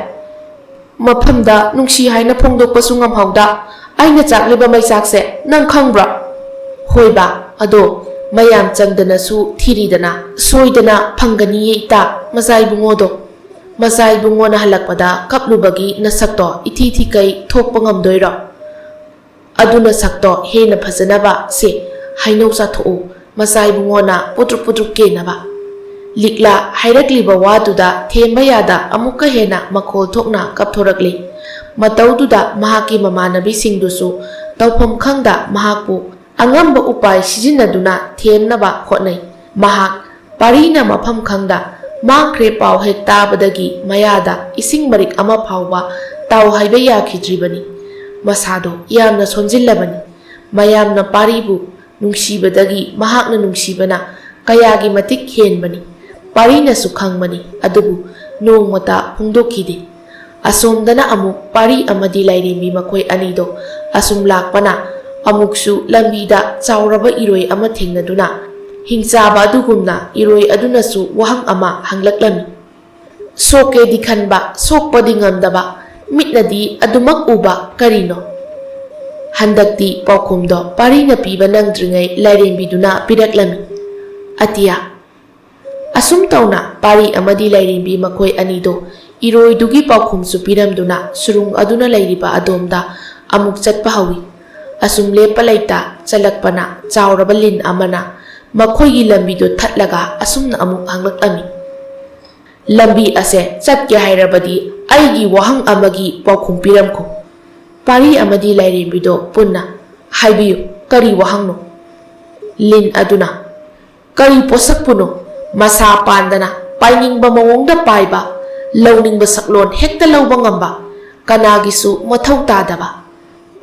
ꯃꯐꯝꯗ ꯅꯨꯡꯁꯤ ꯍꯥꯏꯅ ꯐꯣꯡꯗꯣꯛꯄꯁꯨ ꯉꯝꯍꯧꯗ ꯑꯩꯅ ꯆꯥꯛꯂꯤꯕ ꯃꯩꯆꯥꯛꯁꯦ ꯅꯪ ꯈꯪꯕ꯭ꯔꯣ?" "ꯍꯣꯏꯕ, ꯑꯗꯣ ꯃꯌꯥꯝ ꯆꯪꯗꯅꯁꯨ ꯊꯤꯔꯤꯗꯅ ꯁꯣꯏꯗꯅ ꯐꯪꯒꯅꯤꯌꯦ ꯏꯇꯥ, ꯃꯆꯥ ꯏꯕꯨꯡꯉꯣꯗꯣ꯫" ꯃꯆꯥ ꯏꯕꯨꯡꯉꯣꯅ ꯍꯜꯂꯛꯄꯗ ꯀꯞꯂꯨꯕꯒꯤ ꯅꯁꯛꯇꯣ ꯏꯊꯤ ꯊꯤꯀꯩ ꯊꯣꯛꯄ ꯉꯝꯗꯣꯏꯔꯣ? ꯑꯗꯨꯅ ꯁꯛꯇꯣ ꯍꯦꯟꯅ ꯐꯖꯅꯕ ꯁꯦ ꯍꯩꯅꯧ ꯆꯥꯊꯣꯛꯎ, ꯃꯆꯥ ꯏꯕꯨꯡꯉꯣꯅ ꯄꯨꯇ꯭ꯔꯨꯛ ꯄꯨꯇ꯭ꯔꯨꯛ ꯀꯦꯅꯕ꯫ ꯂꯤꯛꯂꯥ ꯍꯥꯏꯔꯛꯂꯤꯕ ꯋꯥꯗꯨꯗ ꯊꯦꯝꯕ ꯌꯥꯗ ꯑꯃꯨꯛꯀ ꯍꯦꯟꯅ ꯃꯈꯣꯜ ꯊꯣꯛꯅ ꯀꯞꯊꯣꯔꯛꯂꯤ꯫ ꯃꯇꯧꯗꯨꯗ ꯃꯍꯥꯛꯀꯤ ꯃꯃꯥꯟꯅꯕꯤꯁꯤꯡꯗꯨꯁꯨ ꯇꯧꯐꯝ ꯈꯪꯗ ꯃꯍꯥꯛꯄꯨ ꯑꯉꯝꯕ ꯎꯄꯥꯏ ꯁꯤꯖꯤꯟꯅꯗꯨꯅ ꯊꯦꯝꯅꯕ ꯍꯣꯠꯅꯩ꯫ ꯃꯍꯥꯛ ꯄꯥꯔꯤꯅ ꯃꯐꯝ ꯈꯪꯗ ꯃꯥꯡꯈ꯭ꯔꯦ ꯄꯥꯎ ꯍꯦꯛ ꯇꯥꯕꯗꯒꯤ ꯃꯌꯥꯗ ꯏꯁꯤꯡ ꯃꯔꯤꯛ ꯑꯃ ꯐꯥꯎꯕ ꯇꯥꯎ ꯍꯥꯏꯕ ꯌꯥꯈꯤꯗ꯭ꯔꯤꯕꯅꯤ꯫ ꯃꯁꯥꯗꯣ ꯌꯥꯝꯅ ꯁꯣꯟꯖꯤꯜꯂꯕꯅꯤ꯫ ꯃꯌꯥꯝꯅ ꯄꯥꯔꯤꯕꯨ ꯅꯨꯡꯁꯤꯕꯗꯒꯤ ꯃꯍꯥꯛꯅ ꯅꯨꯡꯁꯤꯕꯅ ꯀꯌꯥꯒꯤ ꯃꯇꯤꯛ ꯍꯦꯟꯕꯅꯤ꯫ ꯄꯥꯔꯤꯅꯁꯨ ꯈꯪꯕꯅꯤ, ꯑꯗꯨꯕꯨ ꯅꯣꯡꯃꯇ ꯐꯣꯡꯗꯣꯛꯈꯤꯗꯦ꯫ ꯑꯁꯣꯝꯗꯅ ꯑꯃꯨꯛ ꯄꯥꯔꯤ ꯑꯃꯗꯤ ꯂꯥꯏꯔꯦꯝꯕꯤ ꯃꯈꯣꯏ ꯑꯅꯤꯗꯣ ꯑꯁꯨꯝ ꯂꯥꯛꯄꯅ ꯑꯃꯨꯛꯁꯨ ꯂꯝꯕꯤꯗ ꯆꯥꯎꯔꯕ ꯏꯔꯣꯏ ꯑꯃ ꯊꯦꯡꯅꯗꯨꯅ ꯍꯤꯡꯆꯥꯕ ꯑꯗꯨꯒꯨꯝꯅ ꯏꯔꯣꯏ ꯑꯗꯨꯅꯁꯨ ꯋꯥꯍꯪ ꯑꯃ ꯍꯪꯂꯛꯂꯝꯃꯤ꯫ ꯁꯣꯛꯀꯦꯗꯤ ꯈꯟꯕ, ꯁꯣꯛꯄꯗꯤ ꯉꯝꯗꯕ, ꯃꯤꯠꯅꯗꯤ ꯑꯗꯨꯃꯛ ꯎꯕ ꯀꯔꯤꯅꯣ? ꯍꯟꯗꯛꯇꯤ ꯄꯥꯎꯈꯨꯝꯗꯣ ꯄꯥꯔꯤꯅ ꯄꯤꯕ ꯅꯪꯗ꯭ꯔꯤꯉꯩ ꯂꯥꯏꯔꯦꯝꯕꯤꯗꯨꯅ ꯄꯤꯔꯛꯂꯝꯃꯤ꯫ ꯑꯇꯤꯌꯥ꯫ ꯑꯁꯨꯝ ꯇꯧꯅ ꯄꯥꯔꯤ ꯑꯃꯗꯤ ꯂꯥꯏꯔꯦꯝꯕꯤ ꯃꯈꯣꯏ ꯑꯅꯤꯗꯣ ꯏꯔꯣꯏꯗꯨꯒꯤ ꯄꯥꯎꯈꯨꯝꯁꯨ ꯄꯤꯔꯝꯗꯨꯅ ꯁꯨꯔꯨꯡ ꯑꯗꯨꯅ ꯂꯩꯔꯤꯕ ꯑꯗꯣꯝꯗ ꯑꯃꯨꯛ ꯆꯠꯄ ꯍꯧꯏ꯫ ꯑꯁꯨꯝ ꯂꯦꯞꯄ ꯂꯩꯇ ꯆꯠꯂꯛꯄꯅ ꯆꯥꯎꯔꯕ ꯂꯤꯟ ꯑꯃꯅ ꯃꯈꯣꯏꯒꯤ ꯂꯝꯕꯤꯗꯨ ꯊꯠꯂꯒ ꯑꯁꯨꯝꯅ ꯑꯃꯨꯛ ꯍꯪꯂꯛꯂꯝꯃꯤ꯫ "ꯂꯝꯕꯤ ꯑꯁꯦ ꯆꯠꯀꯦ ꯍꯥꯏꯔꯕꯗꯤ ꯑꯩꯒꯤ ꯋꯥꯍꯪ ꯑꯃꯒꯤ ꯄꯥꯎꯈꯨꯝ ꯄꯤꯔꯝꯈꯣ꯫" ꯄꯥꯔꯤ ꯑꯃꯗꯤ ꯂꯥꯏꯔꯦꯝꯕꯤꯗꯣ ꯄꯨꯟꯅ, "ꯍꯥꯏꯕꯤꯌꯨ, ꯀꯔꯤ ꯋꯥꯍꯪꯅꯣ?" ꯂꯤꯟ ꯑꯗꯨꯅ, "ꯀꯔꯤ ꯄꯣꯠꯁꯛꯄꯨꯅꯣ? ꯃꯁꯥ ꯄꯥꯟꯗꯅ ꯄꯥꯏꯅꯤꯡꯕ ꯃꯑꯣꯡꯗ ꯄꯥꯏꯕ, ꯂꯧꯅꯤꯡꯕ ꯁꯛꯂꯣꯟ ꯍꯦꯛꯇ ꯂꯧꯕ ꯉꯝꯕ, ꯀꯅꯥꯒꯤꯁꯨ ꯃꯊꯧ ꯇꯥꯗꯕ?"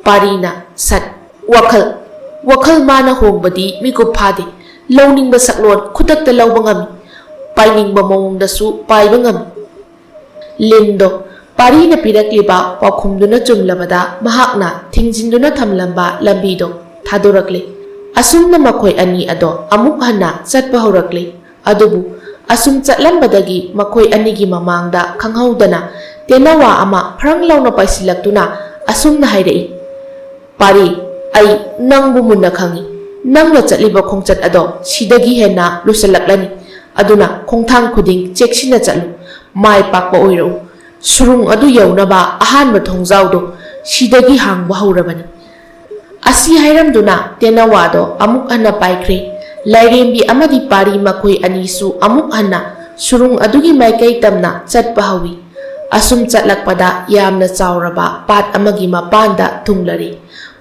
ꯄꯥꯔꯤꯅ ꯁꯠ, ꯋꯥꯈꯜ, ꯋꯥꯈꯜ ꯃꯥꯅ ꯍꯣꯡꯕꯗꯤ ꯃꯤꯀꯨꯞ ꯐꯥꯗꯦ꯫ ꯂꯧꯅꯤꯡꯕ ꯁꯛꯂꯣꯟ ꯈꯨꯗꯛꯇ ꯂꯧꯕ ꯉꯝꯃꯤ꯫ ꯄꯥꯏꯅꯤꯡꯕ ꯃꯑꯣꯡꯗꯁꯨ ꯄꯥꯏꯕ ꯉꯝꯃꯤ꯫ ꯂꯤꯟꯗꯣ ꯄꯥꯔꯤꯅ ꯄꯤꯔꯛꯂꯤꯕ ꯄꯥꯎꯈꯨꯝꯗꯨꯅ ꯆꯨꯝꯂꯕꯗ ꯃꯍꯥꯛꯅ ꯊꯤꯡꯖꯤꯟꯗꯨꯅ ꯊꯝꯂꯝꯕ ꯂꯝꯕꯤꯗꯣ ꯊꯥꯗꯣꯔꯛꯂꯦ꯫ ꯑꯁꯨꯝꯅ ꯃꯈꯣꯏ ꯑꯅꯤ ꯑꯗꯣ ꯑꯃꯨꯛ ꯍꯟꯅ ꯆꯠꯄ ꯍꯧꯔꯛꯂꯦ꯫ ꯑꯗꯨꯕꯨ ꯑꯁꯨꯝ ꯆꯠꯂꯝꯕꯗꯒꯤ ꯃꯈꯣꯏ ꯑꯅꯤꯒꯤ ꯃꯃꯥꯡꯗ ꯈꯪꯍꯧꯗꯅ ꯇꯦꯅꯋꯥ ꯑꯃ ꯐ꯭ꯔꯪ ꯂꯥꯎꯅ ꯄꯥꯏꯁꯤꯜꯂꯛꯇꯨꯅ ꯑꯁꯨꯝꯅ ꯍꯥꯏꯔꯛꯏ, "ꯄꯥꯔꯤ, ꯑꯩ ꯅꯪꯕꯨ ꯃꯨꯟꯅ ꯈꯪꯏ꯫ ꯅꯪꯅ ꯆꯠꯂꯤꯕ ꯈꯣꯡꯆꯠ ꯑꯗꯣ ꯁꯤꯗꯒꯤ ꯍꯦꯟꯅ ꯂꯨꯁꯜꯂꯛꯂꯅꯤ꯫ ꯑꯗꯨꯅ ꯈꯣꯡꯊꯥꯡ ꯈꯨꯗꯤꯡ ꯆꯦꯛꯁꯤꯟꯅ ꯆꯠꯂꯨ꯫ ꯃꯥꯏ ꯄꯥꯛꯄ ꯑꯣꯏꯔꯛꯎ꯫ ꯁꯨꯔꯨꯡ ꯑꯗꯨ ꯌꯧꯅꯕ ꯑꯍꯥꯟꯕ ꯊꯣꯡꯖꯥꯎꯗꯣ ꯁꯤꯗꯒꯤ ꯍꯥꯡꯕ ꯍꯧꯔꯕꯅꯤ꯫" ꯑꯁꯤ ꯍꯥꯏꯔꯝꯗꯨꯅ ꯇꯦꯅꯋꯥꯗꯣ ꯑꯃꯨꯛ ꯍꯟꯅ ꯄꯥꯏꯈ꯭ꯔꯦ꯫ ꯂꯥꯏꯔꯦꯝꯕꯤ ꯑꯃꯗꯤ ꯄꯥꯔꯤ ꯃꯈꯣꯏ ꯑꯅꯤꯁꯨ ꯑꯃꯨꯛ ꯍꯟꯅ ꯁꯨꯔꯨꯡ ꯑꯗꯨꯒꯤ ꯃꯥꯏꯀꯩ ꯇꯝꯅ ꯆꯠꯄ ꯍꯧꯏ꯫ ꯑꯁꯨꯝ ꯆꯠꯂꯛꯄꯗ ꯌꯥꯝꯅ ꯆꯥꯎꯔꯕ ꯄꯥꯠ ꯑꯃꯒꯤ ꯃꯄꯥꯟꯗ ꯊꯨꯡꯂꯔꯦ꯫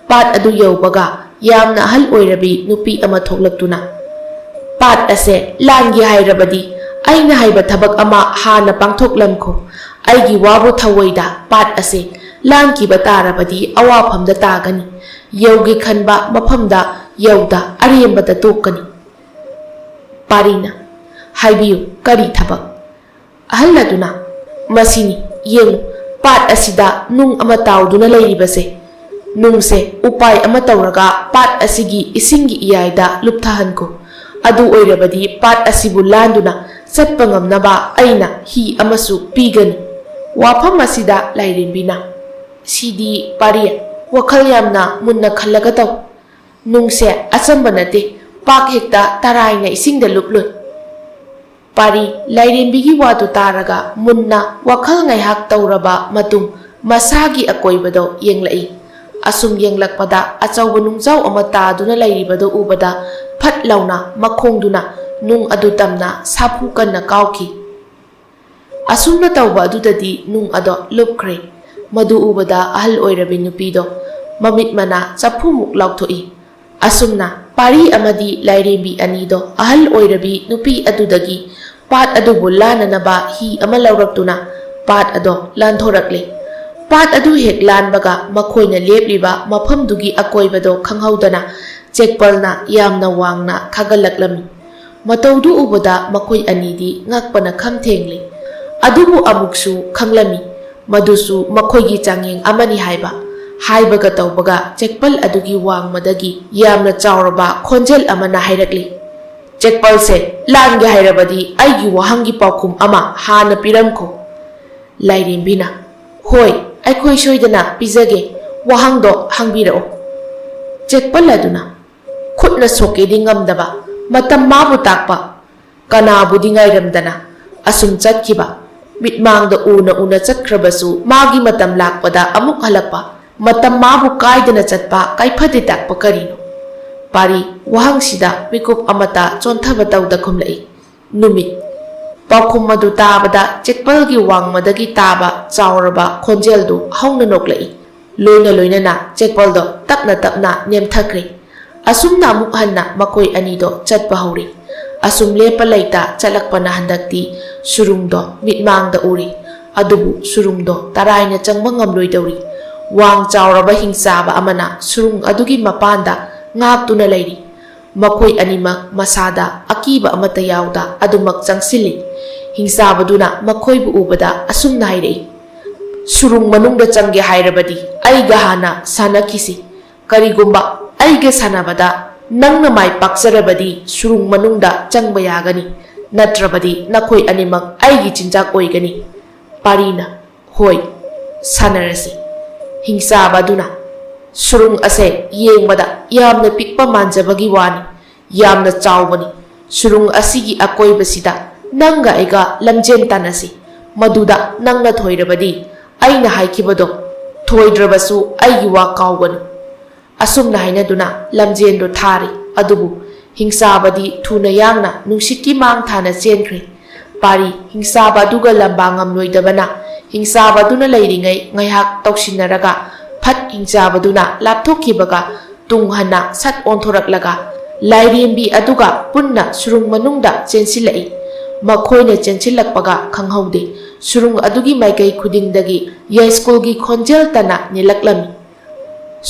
ꯄꯥꯠ ꯑꯗꯨ ꯌꯧꯕꯒ ꯌꯥꯝꯅ ꯑꯍꯜ ꯑꯣꯏꯔꯕꯤ ꯅꯨꯄꯤ ꯑꯃ ꯊꯣꯛꯂꯛꯇꯨꯅ, "ꯄꯥꯠ ꯑꯁꯦ ꯂꯥꯟꯒꯦ ꯍꯥꯏꯔꯕꯗꯤ ꯑꯩꯅ ꯍꯥꯏꯕ ꯊꯕꯛ ꯑꯃ ꯍꯥꯟꯅ ꯄꯥꯡꯊꯣꯛꯂꯝꯈꯣ꯫ ꯑꯩꯒꯤ ꯋꯥꯕꯨ ꯊꯑꯣꯏꯗ ꯄꯥꯠ ꯑꯁꯦ ꯂꯥꯟꯈꯤꯕ ꯇꯥꯔꯕꯗꯤ ꯑꯋꯥꯐꯝꯗ ꯇꯥꯒꯅꯤ꯫ ꯌꯧꯒꯦ ꯈꯟꯕ ꯃꯐꯝꯗ ꯌꯧꯗ ꯑꯔꯦꯝꯕꯗ ꯇꯣꯛꯀꯅꯤ꯫" ꯄꯥꯔꯤꯅ, "ꯍꯥꯏꯕꯤꯌꯨ, ꯀꯔꯤ ꯊꯕꯛ?" ꯑꯍꯜ ꯑꯗꯨꯅ, "ꯃꯁꯤꯅꯤ, ꯌꯦꯡꯉꯨ, ꯄꯥꯠ ꯑꯁꯤꯗ ꯅꯨꯡ ꯑꯃ ꯇꯥꯎꯗꯨꯅ ꯂꯩꯔꯤꯕꯁꯦ꯫ ꯅꯨꯡꯁꯦ ꯎꯄꯥꯏ ꯑꯃ ꯇꯧꯔꯒ ꯄꯥꯠ ꯑꯁꯤꯒꯤ ꯏꯁꯤꯡꯒꯤ ꯏꯌꯥꯏꯗ ꯂꯨꯞꯊꯍꯟꯈꯣ꯫ ꯑꯗꯨ ꯑꯣꯏꯔꯕꯗꯤ ꯄꯥꯠ ꯑꯁꯤꯕꯨ ꯂꯥꯟꯗꯨꯅ ꯆꯠꯄ ꯉꯝꯅꯕ ꯑꯩꯅ ꯍꯤ ꯑꯃꯁꯨ ꯄꯤꯒꯅꯤ꯫" ꯋꯥꯐꯝ ꯑꯁꯤꯗ ꯂꯥꯏꯔꯦꯝꯕꯤꯅ, "ꯁꯤꯗꯤ ꯄꯥꯔꯤ, ꯋꯥꯈꯜ ꯌꯥꯝꯅ ꯃꯨꯟꯅ ꯈꯜꯂꯒ ꯇꯧ꯫ ꯅꯨꯡꯁꯦ ꯑꯆꯝꯕ ꯅꯠꯇꯦ, ꯄꯥꯛ ꯍꯦꯛꯇ ꯇꯔꯥꯏꯅ ꯏꯁꯤꯡꯗ ꯂꯨꯞꯂꯣꯏ꯫" ꯄꯥꯔꯤ ꯂꯥꯏꯔꯦꯝꯕꯤꯒꯤ ꯋꯥꯗꯨ ꯇꯥꯔꯒ ꯃꯨꯟꯅ ꯋꯥꯈꯜ ꯉꯥꯏꯍꯥꯛ ꯇꯧꯔꯕ ꯃꯇꯨꯡ ꯃꯁꯥꯒꯤ ꯑꯀꯣꯏꯕꯗꯣ ꯌꯦꯡꯂꯛꯏ꯫ ꯑꯁꯨꯝ ꯌꯦꯡꯂꯛꯄꯗ ꯑꯆꯧꯕ ꯅꯨꯡꯖꯥꯎ ꯑꯃ ꯇꯥꯗꯨꯅ ꯂꯩꯔꯤꯕꯗꯨ ꯎꯕꯗ ꯐꯠ ꯂꯥꯎꯅ ꯃꯈꯣꯡꯗꯨꯅ ꯅꯨꯡ ꯑꯗꯨ ꯇꯝꯅ ꯁꯥꯐꯨ ꯀꯟꯅ ꯀꯥꯎꯈꯤ꯫ ꯑꯁꯨꯝꯅ ꯇꯧꯕ ꯑꯗꯨꯗꯗꯤ ꯅꯨꯡ ꯑꯗꯣ ꯂꯨꯞꯈ꯭ꯔꯦ꯫ ꯃꯗꯨ ꯎꯕꯗ ꯑꯍꯜ ꯑꯣꯏꯔꯕꯤ ꯅꯨꯄꯤꯗꯣ ꯃꯃꯤꯠ ꯃꯅꯥ ꯆꯐꯨꯃꯨꯛ ꯂꯥꯎꯊꯣꯛꯏ꯫ ꯑꯁꯨꯝꯅ ꯄꯥꯔꯤ ꯑꯃꯗꯤ ꯂꯥꯏꯔꯦꯝꯕꯤ ꯑꯅꯤꯗꯣ ꯑꯍꯜ ꯑꯣꯏꯔꯕꯤ ꯅꯨꯄꯤ ꯑꯗꯨꯗꯒꯤ ꯄꯥꯠ ꯑꯗꯨꯕꯨ ꯂꯥꯟꯅꯅꯕ ꯍꯤ ꯑꯃ ꯂꯧꯔꯛꯇꯨꯅ ꯄꯥꯠ ꯑꯗꯣ ꯂꯥꯟꯊꯣꯔꯛꯂꯦ꯫ ꯄꯥꯠ ꯑꯗꯨ ꯍꯦꯛ ꯂꯥꯟꯕꯒ ꯃꯈꯣꯏꯅ ꯂꯦꯞꯂꯤꯕ ꯃꯐꯝꯗꯨꯒꯤ ꯑꯀꯣꯏꯕꯗꯣ ꯈꯪꯍꯧꯗꯅ ꯆꯦꯛꯄꯜꯅ ꯌꯥꯝꯅ ꯋꯥꯡꯅ ꯈꯥꯒꯠꯂꯛꯂꯝꯃꯤ꯫ ꯃꯇꯧꯗꯨ ꯎꯕꯗ ꯃꯈꯣꯏ ꯑꯅꯤꯗꯤ ꯉꯛꯄꯅ ꯈꯝ ꯊꯦꯡꯂꯤ꯫ ꯑꯗꯨꯕꯨ ꯑꯃꯨꯛꯁꯨ ꯈꯪꯂꯝꯃꯤ, ꯃꯗꯨꯁꯨ ꯃꯈꯣꯏꯒꯤ ꯆꯥꯡꯌꯦꯡ ꯑꯃꯅꯤ ꯍꯥꯏꯕ꯫ ꯍꯥꯏꯕꯒ ꯇꯧꯕꯒ ꯆꯦꯛꯄꯜ ꯑꯗꯨꯒꯤ ꯋꯥꯡꯃꯗꯒꯤ ꯌꯥꯝꯅ ꯆꯥꯎꯔꯕ ꯈꯣꯟꯖꯦꯜ ꯑꯃꯅ ꯍꯥꯏꯔꯛꯂꯤ, "ꯆꯦꯛꯄꯜꯁꯦ, ꯂꯥꯟꯒꯦ ꯍꯥꯏꯔꯕꯗꯤ ꯑꯩꯒꯤ ꯋꯥꯍꯪꯒꯤ ꯄꯥꯎꯈꯨꯝ ꯑꯃ ꯍꯥꯟꯅ ꯄꯤꯔꯝꯈꯣ꯫" ꯂꯥꯏꯔꯦꯝꯕꯤꯅ, "ꯍꯣꯏ, ꯑꯩꯈꯣꯏ ꯁꯣꯏꯗꯅ ꯄꯤꯖꯒꯦ, ꯋꯥꯍꯪꯗꯣ ꯍꯪꯕꯤꯔꯛꯑꯣ꯫" ꯆꯦꯛꯄꯜ ꯑꯗꯨꯅ, ꯈꯨꯠꯅ ꯁꯣꯛꯀꯦꯗꯤ ꯉꯝꯗꯕ, ꯃꯇꯝ ꯃꯥꯕꯨ ꯇꯥꯛꯄ ꯀꯅꯥꯕꯨꯗꯤ ꯉꯥꯏꯔꯝꯗꯅ ꯑꯁꯨꯝ ꯆꯠꯈꯤꯕ, ꯃꯤꯠꯃꯥꯡꯗ ꯎꯅ ꯎꯅ ꯆꯠꯈ꯭ꯔꯕꯁꯨ ꯃꯥꯒꯤ ꯃꯇꯝ ꯂꯥꯛꯄꯗ ꯑꯃꯨꯛ ꯍꯜꯂꯛꯄ, ꯃꯇꯝ ꯃꯥꯕꯨ ꯀꯥꯏꯗꯅ ꯆꯠꯄ ꯀꯥꯏꯐꯗꯦ ꯇꯥꯛꯄ ꯀꯔꯤꯅꯣ? ꯄꯥꯔꯤ, ꯋꯥꯍꯪꯁꯤꯗ ꯃꯤꯀꯨꯞ ꯑꯃꯇ ꯆꯣꯟꯊꯕ ꯇꯧꯗ ꯈꯨꯝꯂꯛꯏ, "ꯅꯨꯃꯤꯠ꯫" ꯄꯥꯎꯈꯨꯝ ꯑꯗꯨ ꯇꯥꯕꯗ ꯆꯦꯛꯄꯜꯒꯤ ꯋꯥꯡꯃꯗꯒꯤ ꯇꯥꯕ ꯆꯥꯎꯔꯕ ꯈꯣꯟꯖꯦꯜꯗꯨ ꯍꯧꯅ ꯅꯣꯛꯂꯛꯏ꯫ ꯂꯣꯏꯅ ꯂꯣꯏꯅꯅ ꯆꯦꯛꯄꯜꯗꯣ ꯇꯞꯅ ꯇꯞꯅ ꯅꯦꯝꯊꯈ꯭ꯔꯦ꯫ ꯑꯁꯨꯝꯅ ꯑꯃꯨꯛ ꯍꯟꯅ ꯃꯈꯣꯏ ꯑꯅꯤꯗꯣ ꯆꯠꯄ ꯍꯧꯔꯦ꯫ ꯑꯁꯨꯝ ꯂꯦꯞꯄ ꯂꯩꯇ ꯆꯠꯂꯛꯄꯅ ꯍꯟꯗꯛꯇꯤ ꯁꯨꯔꯨꯡꯗꯣ ꯃꯤꯠꯃꯥꯡꯗ ꯎꯔꯦ꯫ ꯑꯗꯨꯕꯨ ꯁꯨꯔꯨꯡꯗꯣ ꯇꯔꯥꯏꯅ ꯆꯪꯕ ꯉꯝꯂꯣꯏꯗꯧꯔꯤ꯫ ꯋꯥꯡ ꯆꯥꯎꯔꯕ ꯍꯤꯡꯆꯥꯕ ꯑꯃꯅ ꯁꯨꯔꯨꯡ ꯑꯗꯨꯒꯤ ꯃꯄꯥꯟꯗ ꯉꯥꯛꯇꯨꯅ ꯂꯩꯔꯤ꯫ ꯃꯈꯣꯏ ꯑꯅꯤꯃꯛ ꯃꯁꯥꯗ ꯑꯀꯤꯕ ꯑꯃꯠꯇ ꯌꯥꯎꯗ ꯑꯗꯨꯃꯛ ꯆꯪꯁꯤꯜꯂꯤ꯫ ꯍꯤꯡꯆꯥꯕꯗꯨꯅ ꯃꯈꯣꯏꯕꯨ ꯎꯕꯗ ꯑꯁꯨꯝꯅ ꯍꯥꯏꯔꯛꯏ, "ꯁꯨꯔꯨꯡ ꯃꯅꯨꯡꯗ ꯆꯪꯒꯦ ꯍꯥꯏꯔꯕꯗꯤ ꯑꯩꯒ ꯍꯥꯟꯅ ꯁꯥꯟꯅꯈꯤꯁꯤ꯫ ꯀꯔꯤꯒꯨꯝꯕ ꯑꯩꯒ ꯁꯥꯟꯅꯕꯗ ꯅꯪꯅ ꯃꯥꯏ ꯄꯥꯛꯆꯔꯕꯗꯤ ꯁꯨꯔꯨꯡ ꯃꯅꯨꯡꯗ ꯆꯪꯕ ꯌꯥꯒꯅꯤ, ꯅꯠꯇ꯭ꯔꯕꯗꯤ ꯅꯈꯣꯏ ꯑꯅꯤꯃꯛ ꯑꯩꯒꯤ ꯆꯤꯟꯖꯥꯛ ꯑꯣꯏꯒꯅꯤ꯫" ꯄꯥꯔꯤꯅ, "ꯍꯣꯏ, ꯁꯥꯟꯅꯔꯁꯤ꯫" ꯍꯤꯡꯆꯥꯕ ꯑꯗꯨꯅ, "ꯁꯨꯔꯨꯡ ꯑꯁꯦ ꯌꯦꯡꯕꯗ ꯌꯥꯝꯅ ꯄꯤꯛꯄ ꯃꯥꯟꯖꯕꯒꯤ ꯋꯥꯅꯤ, ꯌꯥꯝꯅ ꯆꯥꯎꯕꯅꯤ꯫ ꯁꯨꯔꯨꯡ ꯑꯁꯤꯒꯤ ꯑꯀꯣꯏꯕꯁꯤꯗ ꯅꯪꯒ ꯑꯩꯒ ꯂꯝꯖꯦꯟ ꯇꯥꯟꯅꯁꯤ꯫ ꯃꯗꯨꯗ ꯅꯪꯅ ꯊꯣꯏꯔꯕꯗꯤ ꯑꯩꯅ ꯍꯥꯏꯈꯤꯕꯗꯣ, ꯊꯣꯏꯗ꯭ꯔꯕꯁꯨ ꯑꯩꯒꯤ ꯋꯥ ꯀꯥꯎꯒꯅꯨ꯫" ꯑꯁꯨꯝꯅ ꯍꯥꯏꯅꯗꯨꯅ ꯂꯝꯖꯦꯟꯗꯨ ꯊꯥꯔꯤ꯫ ꯑꯗꯨꯕꯨ ꯍꯤꯡꯆꯥꯕꯗꯤ ꯊꯨꯅ ꯌꯥꯡꯅ ꯅꯨꯡꯁꯤꯠꯀꯤ ꯃꯥꯡ ꯊꯥꯅ ꯆꯦꯟꯈ꯭ꯔꯦ꯫ ꯄꯥꯔꯤ ꯍꯤꯡꯆꯥꯕ ꯑꯗꯨꯒ ꯂꯝꯕꯥ ꯉꯝꯂꯣꯏꯗꯕꯅ ꯍꯤꯡꯆꯥꯕ ꯑꯗꯨꯅ ꯂꯩꯔꯤꯉꯩ ꯉꯥꯏꯍꯥꯛ ꯇꯧꯁꯤꯟꯅꯔꯒ ꯐꯠ ꯍꯤꯡꯆꯥꯕꯗꯨꯅ ꯂꯥꯞꯊꯣꯛꯈꯤꯕꯒ ꯇꯨꯡ ꯍꯟꯅ ꯁꯠ ꯑꯣꯟꯊꯣꯔꯛꯂꯒ ꯂꯥꯏꯔꯦꯝꯕꯤ ꯑꯗꯨꯒ ꯄꯨꯟꯅ ꯁꯨꯔꯨꯡ ꯃꯅꯨꯡꯗ ꯆꯦꯟꯁꯤꯜꯂꯛꯏ꯫ ꯃꯈꯣꯏꯅ ꯆꯦꯟꯁꯤꯜꯂꯛꯄꯒ ꯈꯪꯍꯧꯗꯦ꯫ ꯁꯨꯔꯨꯡ ꯑꯗꯨꯒꯤ ꯃꯥꯏꯀꯩ ꯈꯨꯗꯤꯡꯗꯒꯤ ꯌꯥꯏꯁ꯭ꯀꯨꯜꯒꯤ ꯈꯣꯟꯖꯦꯜ ꯇꯅ ꯅꯤꯜꯂꯛꯂꯝꯃꯤ꯫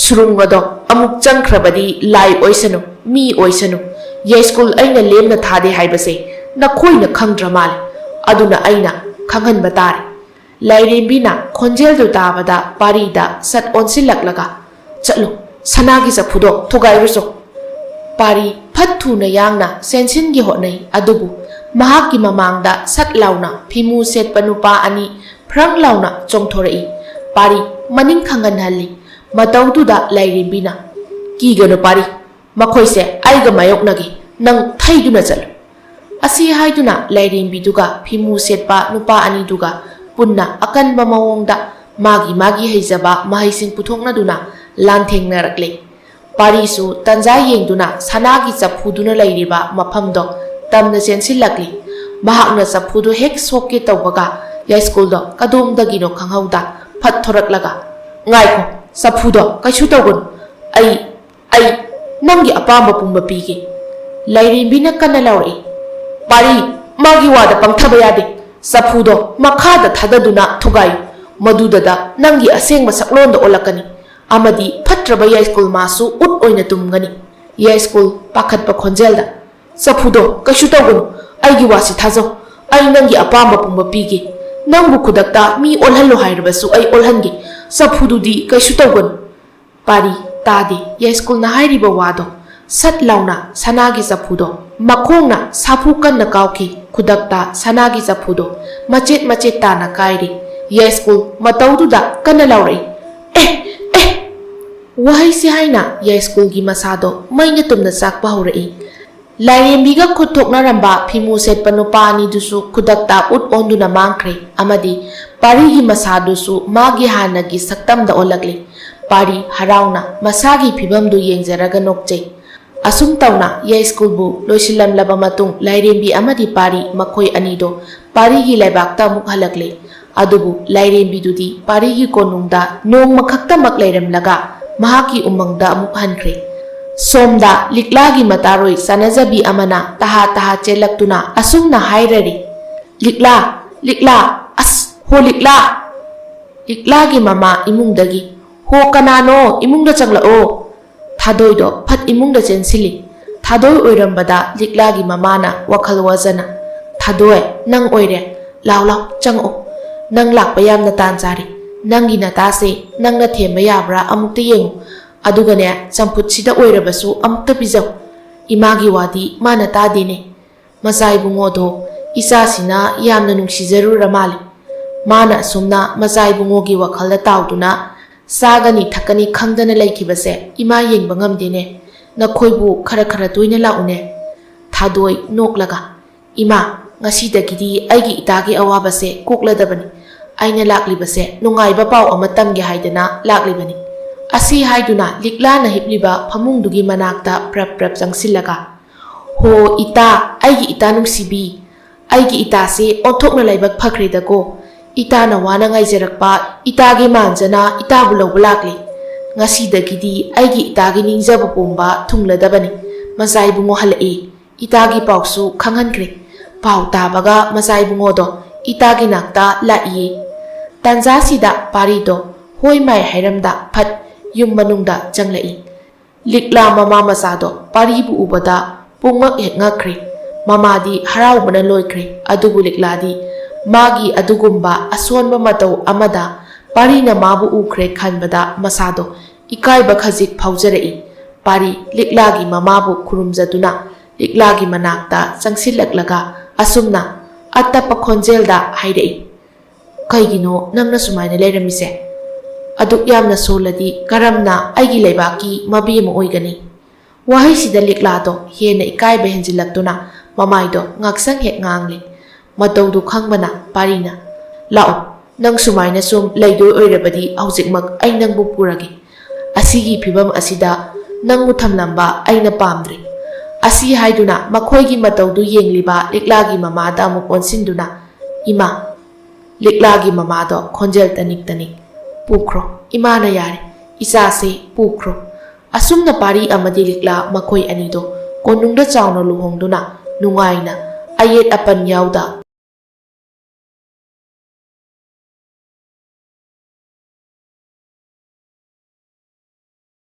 "ꯁꯨꯔꯨꯡ ꯑꯗꯣ ꯑꯃꯨꯛ ꯆꯪꯈ꯭ꯔꯕꯗꯤ ꯂꯥꯏ ꯑꯣꯏꯁꯅꯨ, ꯃꯤ ꯑꯣꯏꯁꯅꯨ, ꯌꯥꯏꯁ꯭ꯀꯨꯜ ꯑꯩꯅ ꯂꯦꯝꯅ ꯊꯥꯗꯦ ꯍꯥꯏꯕꯁꯦ ꯅꯈꯣꯏꯅ ꯈꯪꯗ꯭ꯔ ꯃꯥꯜꯂꯦ꯫ ꯑꯗꯨꯅ ꯑꯩꯅ ꯈꯪꯍꯟꯕ ꯇꯥꯔꯦ꯫" ꯂꯥꯏꯔꯦꯝꯕꯤꯅ ꯈꯣꯟꯖꯦꯜꯗꯨ ꯇꯥꯕꯗ ꯄꯥꯔꯤꯗ ꯁꯠ ꯑꯣꯟꯁꯤꯜꯂꯛꯂꯒ, "ꯆꯠꯂꯨ, ꯁꯅꯥꯒꯤ ꯆꯐꯨꯗꯣ ꯊꯨꯒꯥꯏꯔꯨꯆꯣ꯫" ꯄꯥꯔꯤ ꯐꯠ ꯊꯨꯅ ꯌꯥꯡꯅ ꯆꯦꯟꯁꯤꯟꯒꯦ ꯍꯣꯠꯅꯩ, ꯑꯗꯨꯕꯨ ꯃꯍꯥꯛꯀꯤ ꯃꯃꯥꯡꯗ ꯁꯠ ꯂꯥꯎꯅ ꯐꯤꯃꯨ ꯁꯦꯠꯄ ꯅꯨꯄꯥ ꯑꯅꯤ ꯐ꯭ꯔꯪ ꯂꯥꯎꯅ ꯆꯣꯡꯊꯣꯔꯛꯏ꯫ ꯄꯥꯔꯤ ꯃꯅꯤꯡ ꯈꯪꯍꯟꯍꯜꯂꯤ꯫ ꯃꯇꯧꯗꯨꯗ ꯂꯥꯏꯔꯦꯝꯕꯤꯅ, "ꯀꯤꯒꯅꯨ ꯄꯥꯔꯤ, ꯃꯈꯣꯏꯁꯦ ꯑꯩꯒ ꯃꯥꯌꯣꯛꯅꯒꯦ, ꯅꯪ ꯊꯩꯗꯨꯅ ꯆꯠꯂꯨ꯫" ꯑꯁꯤ ꯍꯥꯏꯗꯨꯅ ꯂꯥꯏꯔꯦꯝꯕꯤꯗꯨꯒ ꯐꯤꯃꯨ ꯁꯦꯠꯄ ꯅꯨꯄꯥ ꯑꯅꯤꯗꯨꯒ ꯄꯨꯟꯅ ꯑꯀꯟꯕ ꯃꯑꯣꯡꯗ ꯃꯥꯒꯤ ꯃꯥꯒꯤ ꯍꯩꯖꯕ ꯃꯍꯩꯁꯤꯡ ꯄꯨꯊꯣꯛꯅꯗꯨꯅ ꯂꯥꯟꯊꯦꯡꯅꯔꯛꯂꯦ꯫ ꯄꯥꯔꯤꯁꯨ ꯇꯟꯖꯥ ꯌꯦꯡꯗꯨꯅ ꯁꯅꯥꯒꯤ ꯆꯐꯨꯗꯨꯅ ꯂꯩꯔꯤꯕ ꯃꯐꯝꯗꯣ ꯇꯝꯅ ꯆꯦꯟꯁꯤꯜꯂꯛꯂꯤ꯫ ꯃꯍꯥꯛꯅ ꯆꯐꯨꯗꯨ ꯍꯦꯛ ꯁꯣꯛꯀꯦ ꯇꯧꯕꯒ ꯌꯥꯏꯁ꯭ꯀꯨꯜꯗꯣ ꯀꯗꯣꯝꯗꯒꯤꯅꯣ ꯈꯪꯍꯧꯗ ꯐꯠ ꯊꯣꯔꯛꯂꯒ, "ꯉꯥꯏꯈꯣ, ꯆꯐꯨꯗꯣ ꯀꯩꯁꯨ ꯇꯧꯒꯅꯨ꯫ ꯑꯩ, ꯑꯩ ꯅꯪꯒꯤ ꯑꯄꯥꯝꯕ ꯄꯨꯝꯕ ꯄꯤꯒꯦ꯫" ꯂꯥꯏꯔꯦꯝꯕꯤꯅ ꯀꯟꯅ ꯂꯥꯎꯔꯛꯏ, "ꯄꯥꯔꯤ, ꯃꯥꯒꯤ ꯋꯥꯗ ꯄꯪꯊꯕ ꯌꯥꯗꯦ꯫ ꯆꯐꯨꯗꯣ ꯃꯈꯥꯗ ꯊꯥꯗꯗꯨꯅ ꯊꯨꯒꯥꯏꯌꯨ꯫ ꯃꯗꯨꯗꯗ ꯅꯪꯒꯤ ꯑꯁꯦꯡꯕ ꯁꯛꯂꯣꯟꯗ ꯑꯣꯜꯂꯛꯀꯅꯤ꯫ ꯑꯃꯗꯤ ꯐꯠꯇ꯭ꯔꯕ ꯌꯥꯏꯁ꯭ꯀꯨꯜ ꯃꯥꯁꯨ ꯎꯠ ꯑꯣꯏꯅ ꯇꯨꯝꯒꯅꯤ꯫" ꯌꯥꯏꯁ꯭ꯀꯨꯜ ꯄꯥꯈꯠꯄ ꯈꯣꯟꯖꯦꯜꯗ, "ꯆꯐꯨꯗꯣ ꯀꯩꯁꯨ ꯇꯧꯒꯅꯨ, ꯑꯩꯒꯤ ꯋꯥꯁꯤ ꯊꯥꯖꯧ꯫ ꯑꯩ ꯅꯪꯒꯤ ꯑꯄꯥꯝꯕ ꯄꯨꯝꯕ ꯄꯤꯒꯦ꯫ ꯅꯪꯕꯨ ꯈꯨꯗꯛꯇ ꯃꯤ ꯑꯣꯜꯍꯜꯂꯨ ꯍꯥꯏꯔꯕꯁꯨ ꯑꯩ ꯑꯣꯜꯍꯟꯒꯦ꯫ ꯆꯐꯨꯗꯨꯗꯤ ꯀꯩꯁꯨ ꯇꯧꯒꯅꯨ꯫" ꯄꯥꯔꯤ ꯇꯥꯗꯦ ꯌꯥꯏꯁ꯭ꯀꯨꯜꯅ ꯍꯥꯏꯔꯤꯕ ꯋꯥꯗꯣ꯫ ꯁꯠ ꯂꯥꯎꯅ ꯁꯅꯥꯒꯤ ꯆꯐꯨꯗꯣ ꯃꯈꯣꯡꯅ ꯁꯥꯐꯨ ꯀꯟꯅ ꯀꯥꯎꯈꯤ꯫ ꯈꯨꯗꯛꯇ ꯁꯅꯥꯒꯤ ꯆꯐꯨꯗꯣ ꯃꯆꯦꯠ ꯃꯆꯦꯠ ꯇꯥꯅ ꯀꯥꯏꯔꯤ꯫ ꯌꯥꯏꯁ꯭ꯀꯨꯜ ꯃꯇꯧꯗꯨꯗ ꯀꯟꯅ ꯂꯥꯎꯔꯛꯏ, "ꯑꯦ! ꯑꯦ!" ꯋꯥꯍꯩꯁꯤ ꯍꯥꯏꯅ ꯌꯥꯏꯁ꯭ꯀꯨꯜꯒꯤ ꯃꯁꯥꯗꯣ ꯃꯩꯅ ꯇꯨꯝꯅ ꯆꯥꯛꯄ ꯍꯧꯔꯛꯏ꯫ ꯂꯥꯏꯔꯦꯝꯕꯤꯒ ꯈꯨꯠ ꯊꯣꯛꯅꯔꯝꯕ ꯐꯤꯃꯨ ꯁꯦꯠꯄ ꯅꯨꯄꯥ ꯑꯅꯤꯗꯨꯁꯨ ꯈꯨꯗꯛꯇ ꯎꯠ ꯑꯣꯟꯗꯨꯅ ꯃꯥꯡꯈ꯭ꯔꯦ ꯑꯃꯗꯤ ꯄꯥꯔꯤꯒꯤ ꯃꯁꯥꯗꯨꯁꯨ ꯃꯥꯒꯤ ꯍꯥꯟꯅꯒꯤ ꯁꯛꯇꯝꯗ ꯑꯣꯜꯂꯛꯂꯦ꯫ ꯄꯥꯔꯤ ꯍꯔꯥꯎꯅ ꯃꯁꯥꯒꯤ ꯐꯤꯚꯝꯗꯨ ꯌꯦꯡꯖꯔꯒ ꯅꯣꯛꯆꯩ꯫ ꯑꯁꯨꯝ ꯇꯧꯅ ꯌꯥꯏꯁ꯭ꯀꯨꯜꯕꯨ ꯂꯣꯏꯁꯤꯜꯂꯝꯂꯕ ꯃꯇꯨꯡ ꯂꯥꯏꯔꯦꯝꯕꯤ ꯑꯃꯗꯤ ꯄꯥꯔꯤ ꯃꯈꯣꯏ ꯑꯅꯤꯗꯣ ꯄꯥꯔꯤꯒꯤ ꯂꯩꯕꯥꯛꯇ ꯑꯃꯨꯛ ꯍꯜꯂꯛꯂꯦ꯫ ꯑꯗꯨꯕꯨ ꯂꯥꯏꯔꯦꯝꯕꯤꯗꯨꯗꯤ ꯄꯥꯔꯤꯒꯤ ꯀꯣꯅꯨꯡꯗ ꯅꯣꯡꯃ ꯈꯛꯇꯃꯛ ꯂꯩꯔꯝꯂꯒ ꯃꯍꯥꯛꯀꯤ ꯎꯃꯪꯗ ꯑꯃꯨꯛ ꯍꯟꯈ꯭ꯔꯦ꯫ ꯁꯣꯝꯗ ꯂꯤꯛꯂꯥꯒꯤ ꯃꯇꯥꯔꯣꯏ ꯆꯥꯅꯖꯕꯤ ꯑꯃꯅ ꯇꯍꯥ ꯇꯍꯥ ꯆꯦꯜꯂꯛꯇꯨꯅ ꯑꯁꯨꯝꯅ ꯍꯥꯏꯔꯔꯤ, "ꯂꯤꯛꯂꯥ, ꯂꯤꯛꯂꯥ, ꯑꯁ, ꯍꯣ ꯂꯤꯛꯂꯥ!" ꯂꯤꯛꯂꯥꯒꯤ ꯃꯃꯥ ꯏꯃꯨꯡꯗꯒꯤ, "ꯍꯣ ꯀꯅꯥꯅꯣ? ꯏꯃꯨꯡꯗ ꯆꯪꯂꯛꯑꯣ!" ꯊꯥꯗꯣꯏꯗꯣ ꯐꯠ ꯏꯃꯨꯡꯗ ꯆꯦꯟꯁꯤꯜꯂꯤ꯫ ꯊꯥꯗꯣꯏ ꯑꯣꯏꯔꯝꯕꯗ ꯂꯤꯛꯂꯥꯒꯤ ꯃꯃꯥꯅ ꯋꯥꯈꯜ ꯋꯥꯖꯅ, "ꯊꯥꯗꯣꯏ, ꯅꯪ ꯑꯣꯏꯔꯦ꯫ ꯂꯥꯎ ꯂꯥꯎ, ꯆꯪꯉꯛꯑꯣ꯫ ꯅꯪ ꯂꯥꯛꯄ ꯌꯥꯝꯅ ꯇꯥꯟ ꯆꯥꯔꯦ꯫ ꯅꯪꯒꯤ ꯅꯇꯥꯁꯦ ꯅꯪꯅ ꯊꯦꯝꯕ ꯌꯥꯕ꯭ꯔꯥ ꯑꯃꯨꯛꯇ ꯌꯦꯡꯉꯨ꯫ ꯑꯗꯨꯒꯅꯦ, ꯆꯝꯐꯨꯠꯁꯤꯗ ꯑꯣꯏꯔꯕꯁꯨ ꯑꯃꯨꯛꯇ ꯄꯤꯖꯧ꯫ ꯏꯃꯥꯒꯤ ꯋꯥꯗꯤ ꯃꯥꯅ ꯇꯥꯗꯦꯅꯦ꯫ ꯃꯆꯥ ꯏꯕꯨꯡꯉꯣꯗꯣ ꯏꯆꯥꯁꯤꯅ ꯌꯥꯝꯅ ꯅꯨꯡꯁꯤꯖꯔꯨꯔ ꯃꯥꯜꯂꯦ꯫ ꯃꯥꯅ ꯑꯁꯨꯝꯅ ꯃꯆꯥ ꯏꯕꯨꯡꯉꯣꯒꯤ ꯋꯥꯈꯜꯗ ꯇꯥꯎꯗꯨꯅ ꯆꯥꯒꯅꯤ ꯊꯛꯀꯅꯤ ꯈꯪꯗꯅ ꯂꯩꯈꯤꯕꯁꯦ ꯏꯃꯥ ꯌꯦꯡꯕ ꯉꯝꯗꯦꯅꯦ꯫ ꯅꯈꯣꯏꯕꯨ ꯈꯔ ꯈꯔ ꯇꯣꯏꯅ ꯂꯥꯛꯎꯅꯦ꯫" ꯊꯥꯗꯣꯏ ꯅꯣꯛꯂꯒ, "ꯏꯃꯥ, ꯉꯁꯤꯗꯒꯤꯗꯤ ꯑꯩꯒꯤ ꯏꯇꯥꯒꯤ ꯑꯋꯥꯕꯁꯦ ꯀꯣꯛꯂꯗꯕꯅꯤ꯫ ꯑꯩꯅ ꯂꯥꯛꯂꯤꯕꯁꯦ ꯅꯨꯡꯉꯥꯏꯕ ꯄꯥꯎ ꯑꯃ ꯇꯝꯒꯦ ꯍꯥꯏꯗꯅ ꯂꯥꯛꯂꯤꯕꯅꯤ꯫" ꯑꯁꯤ ꯍꯥꯏꯗꯨꯅ ꯂꯤꯛꯂꯥꯅ ꯍꯤꯞꯂꯤꯕ ꯐꯃꯨꯡꯗꯨꯒꯤ ꯃꯅꯥꯛꯇ ꯄ꯭ꯔꯞ ꯄ꯭ꯔꯞ ꯆꯪꯁꯤꯜꯂꯒ, "ꯍꯣ ꯏꯇꯥ, ꯑꯩꯒꯤ ꯏꯇꯥ ꯅꯨꯡꯁꯤꯕꯤ, ꯑꯩꯒꯤ ꯏꯇꯥꯁꯦ ꯑꯣꯟꯊꯣꯛꯅ ꯂꯥꯏꯕꯛ ꯐꯈ꯭ꯔꯦꯗꯀꯣ꯫ ꯏꯇꯥꯅ ꯋꯥꯅ ꯉꯥꯏꯖꯔꯛꯄ ꯏꯇꯥꯒꯤ ꯃꯥꯟꯖꯅ ꯏꯇꯥꯕꯨ ꯂꯧꯕ ꯂꯥꯛꯂꯦ꯫ ꯉꯁꯤꯗꯒꯤꯗꯤ ꯑꯩꯒꯤ ꯏꯇꯥꯒꯤ ꯅꯤꯡꯖꯕ ꯄꯣꯝꯕ ꯊꯨꯡꯂꯗꯕꯅꯤ꯫ ꯃꯆꯥ ꯏꯕꯨꯡꯉꯣ ꯍꯜꯂꯛꯑꯦ꯫ ꯏꯇꯥꯒꯤ ꯄꯥꯎꯁꯨ ꯈꯪꯍꯟꯈ꯭ꯔꯦ꯫" ꯄꯥꯎ ꯇꯥꯕꯒ ꯃꯆꯥ ꯏꯕꯨꯡꯉꯣꯗꯣ ꯏꯇꯥꯒꯤ ꯅꯥꯛꯇ ꯂꯥꯛꯏꯌꯦ꯫ ꯇꯥꯟꯖꯥꯁꯤꯗ ꯄꯥꯔꯤꯗꯣ ꯍꯣꯏ ꯃꯥꯏ ꯍꯥꯏꯔꯝꯗ ꯐꯠ ꯌꯨꯝ ꯃꯅꯨꯡꯗ ꯆꯪꯂꯛꯏ꯫ ꯂꯤꯛꯂꯥ ꯃꯃꯥ ꯃꯆꯥꯗꯣ ꯄꯥꯔꯤꯕꯨ ꯎꯕꯗ ꯄꯨꯡꯉꯛ ꯍꯦꯛ ꯉꯛꯈ꯭ꯔꯦ꯫ ꯃꯃꯥꯗꯤ ꯍꯔꯥꯎꯕꯅ ꯂꯣꯏꯈ꯭ꯔꯦ꯫ ꯑꯗꯨꯕꯨ ꯂꯤꯛꯂꯥꯗꯤ ꯃꯥꯒꯤ ꯑꯗꯨꯒꯨꯝꯕ ꯑꯁꯣꯟꯕ ꯃꯇꯧ ꯑꯃꯗ ꯄꯥꯔꯤꯅ ꯃꯥꯕꯨ ꯎꯈ꯭ꯔꯦ ꯈꯟꯕꯗ ꯃꯁꯥꯗꯣ ꯏꯀꯥꯏꯕ ꯈꯖꯤꯛ ꯐꯥꯎꯖꯔꯛꯏ꯫ ꯄꯥꯔꯤ ꯂꯤꯛꯂꯥꯒꯤ ꯃꯃꯥꯕꯨ ꯈꯨꯔꯨꯝꯖꯗꯨꯅ ꯂꯤꯛꯂꯥꯒꯤ ꯃꯅꯥꯛꯇ ꯆꯪꯁꯤꯜꯂꯛꯂꯒ ꯑꯁꯨꯝꯅ ꯑꯇꯞꯄ ꯈꯣꯟꯖꯦꯜꯗ ꯍꯥꯏꯔꯛꯏ, "ꯀꯩꯒꯤꯅꯣ ꯅꯪꯅ ꯁꯨꯃꯥꯏꯅ ꯂꯩꯔꯝꯃꯤꯁꯦ? ꯑꯗꯨꯛ ꯌꯥꯝꯅ ꯁꯣꯜꯂꯗꯤ ꯀꯔꯝꯅ ꯑꯩꯒꯤ ꯂꯩꯕꯥꯛꯀꯤ ꯃꯕꯤ ꯑꯃ ꯑꯣꯏꯒꯅꯤ?" ꯋꯥꯍꯩꯁꯤꯗ ꯂꯤꯛꯂꯥꯗꯣ ꯍꯦꯟꯅ ꯏꯀꯥꯏꯕ ꯍꯦꯟꯖꯤꯜꯂꯛꯇꯨꯅ ꯃꯃꯥꯏꯗꯣ ꯉꯥꯛꯁꯪ ꯍꯦꯛ ꯉꯥꯡꯂꯦ꯫ ꯃꯇꯧꯗꯨ ꯈꯪꯕꯅ ꯄꯥꯔꯤꯅ, "ꯂꯥꯛꯑꯣ, ꯅꯪ ꯁꯨꯃꯥꯏꯅ ꯁꯨꯝ ꯂꯩꯗꯣꯏ ꯑꯣꯏꯔꯕꯗꯤ ꯍꯧꯖꯤꯛꯃꯛ ꯑꯩ ꯅꯪꯕꯨ ꯄꯨꯔꯒꯦ꯫ ꯑꯁꯤꯒꯤ ꯐꯤꯕꯝ ꯑꯁꯤꯗ ꯅꯪꯕꯨ ꯊꯝꯂꯝꯕ ꯑꯩꯅ ꯄꯥꯝꯗ꯭ꯔꯦ꯫" ꯑꯁꯤ ꯍꯥꯏꯗꯨꯅ ꯃꯈꯣꯏꯒꯤ ꯃꯇꯧꯗꯨ ꯌꯦꯡꯂꯤꯕ ꯂꯤꯛꯂꯥꯒꯤ ꯃꯃꯥꯗ ꯑꯃꯨꯛ ꯑꯣꯟꯁꯤꯟꯗꯨꯅ, "ꯏꯃꯥ," ꯂꯤꯛꯂꯥꯒꯤ ꯃꯃꯥꯗꯣ ꯈꯣꯟꯖꯦꯜ ꯇꯅꯤꯛ ꯇꯅꯤꯛ, "ꯄꯨꯈ꯭ꯔꯣ, ꯏꯃꯥꯅ ꯌꯥꯔꯦ, ꯏꯆꯥꯁꯦ ꯄꯨꯈ꯭ꯔꯣ꯫ ꯑꯁꯨꯝꯅ ꯄꯥꯔꯤ ꯑꯃꯗꯤ ꯂꯤꯛꯂꯥ ꯃꯈꯣꯏ ꯑꯅꯤꯗꯣ ꯀꯣꯅꯨꯡꯗ ꯆꯥꯎꯅ ꯂꯨꯍꯣꯡꯗꯨꯅ ꯅꯨꯡꯉꯥꯏꯅ ꯑꯌꯦꯠ ꯑꯄꯟ ꯌꯥꯎꯗ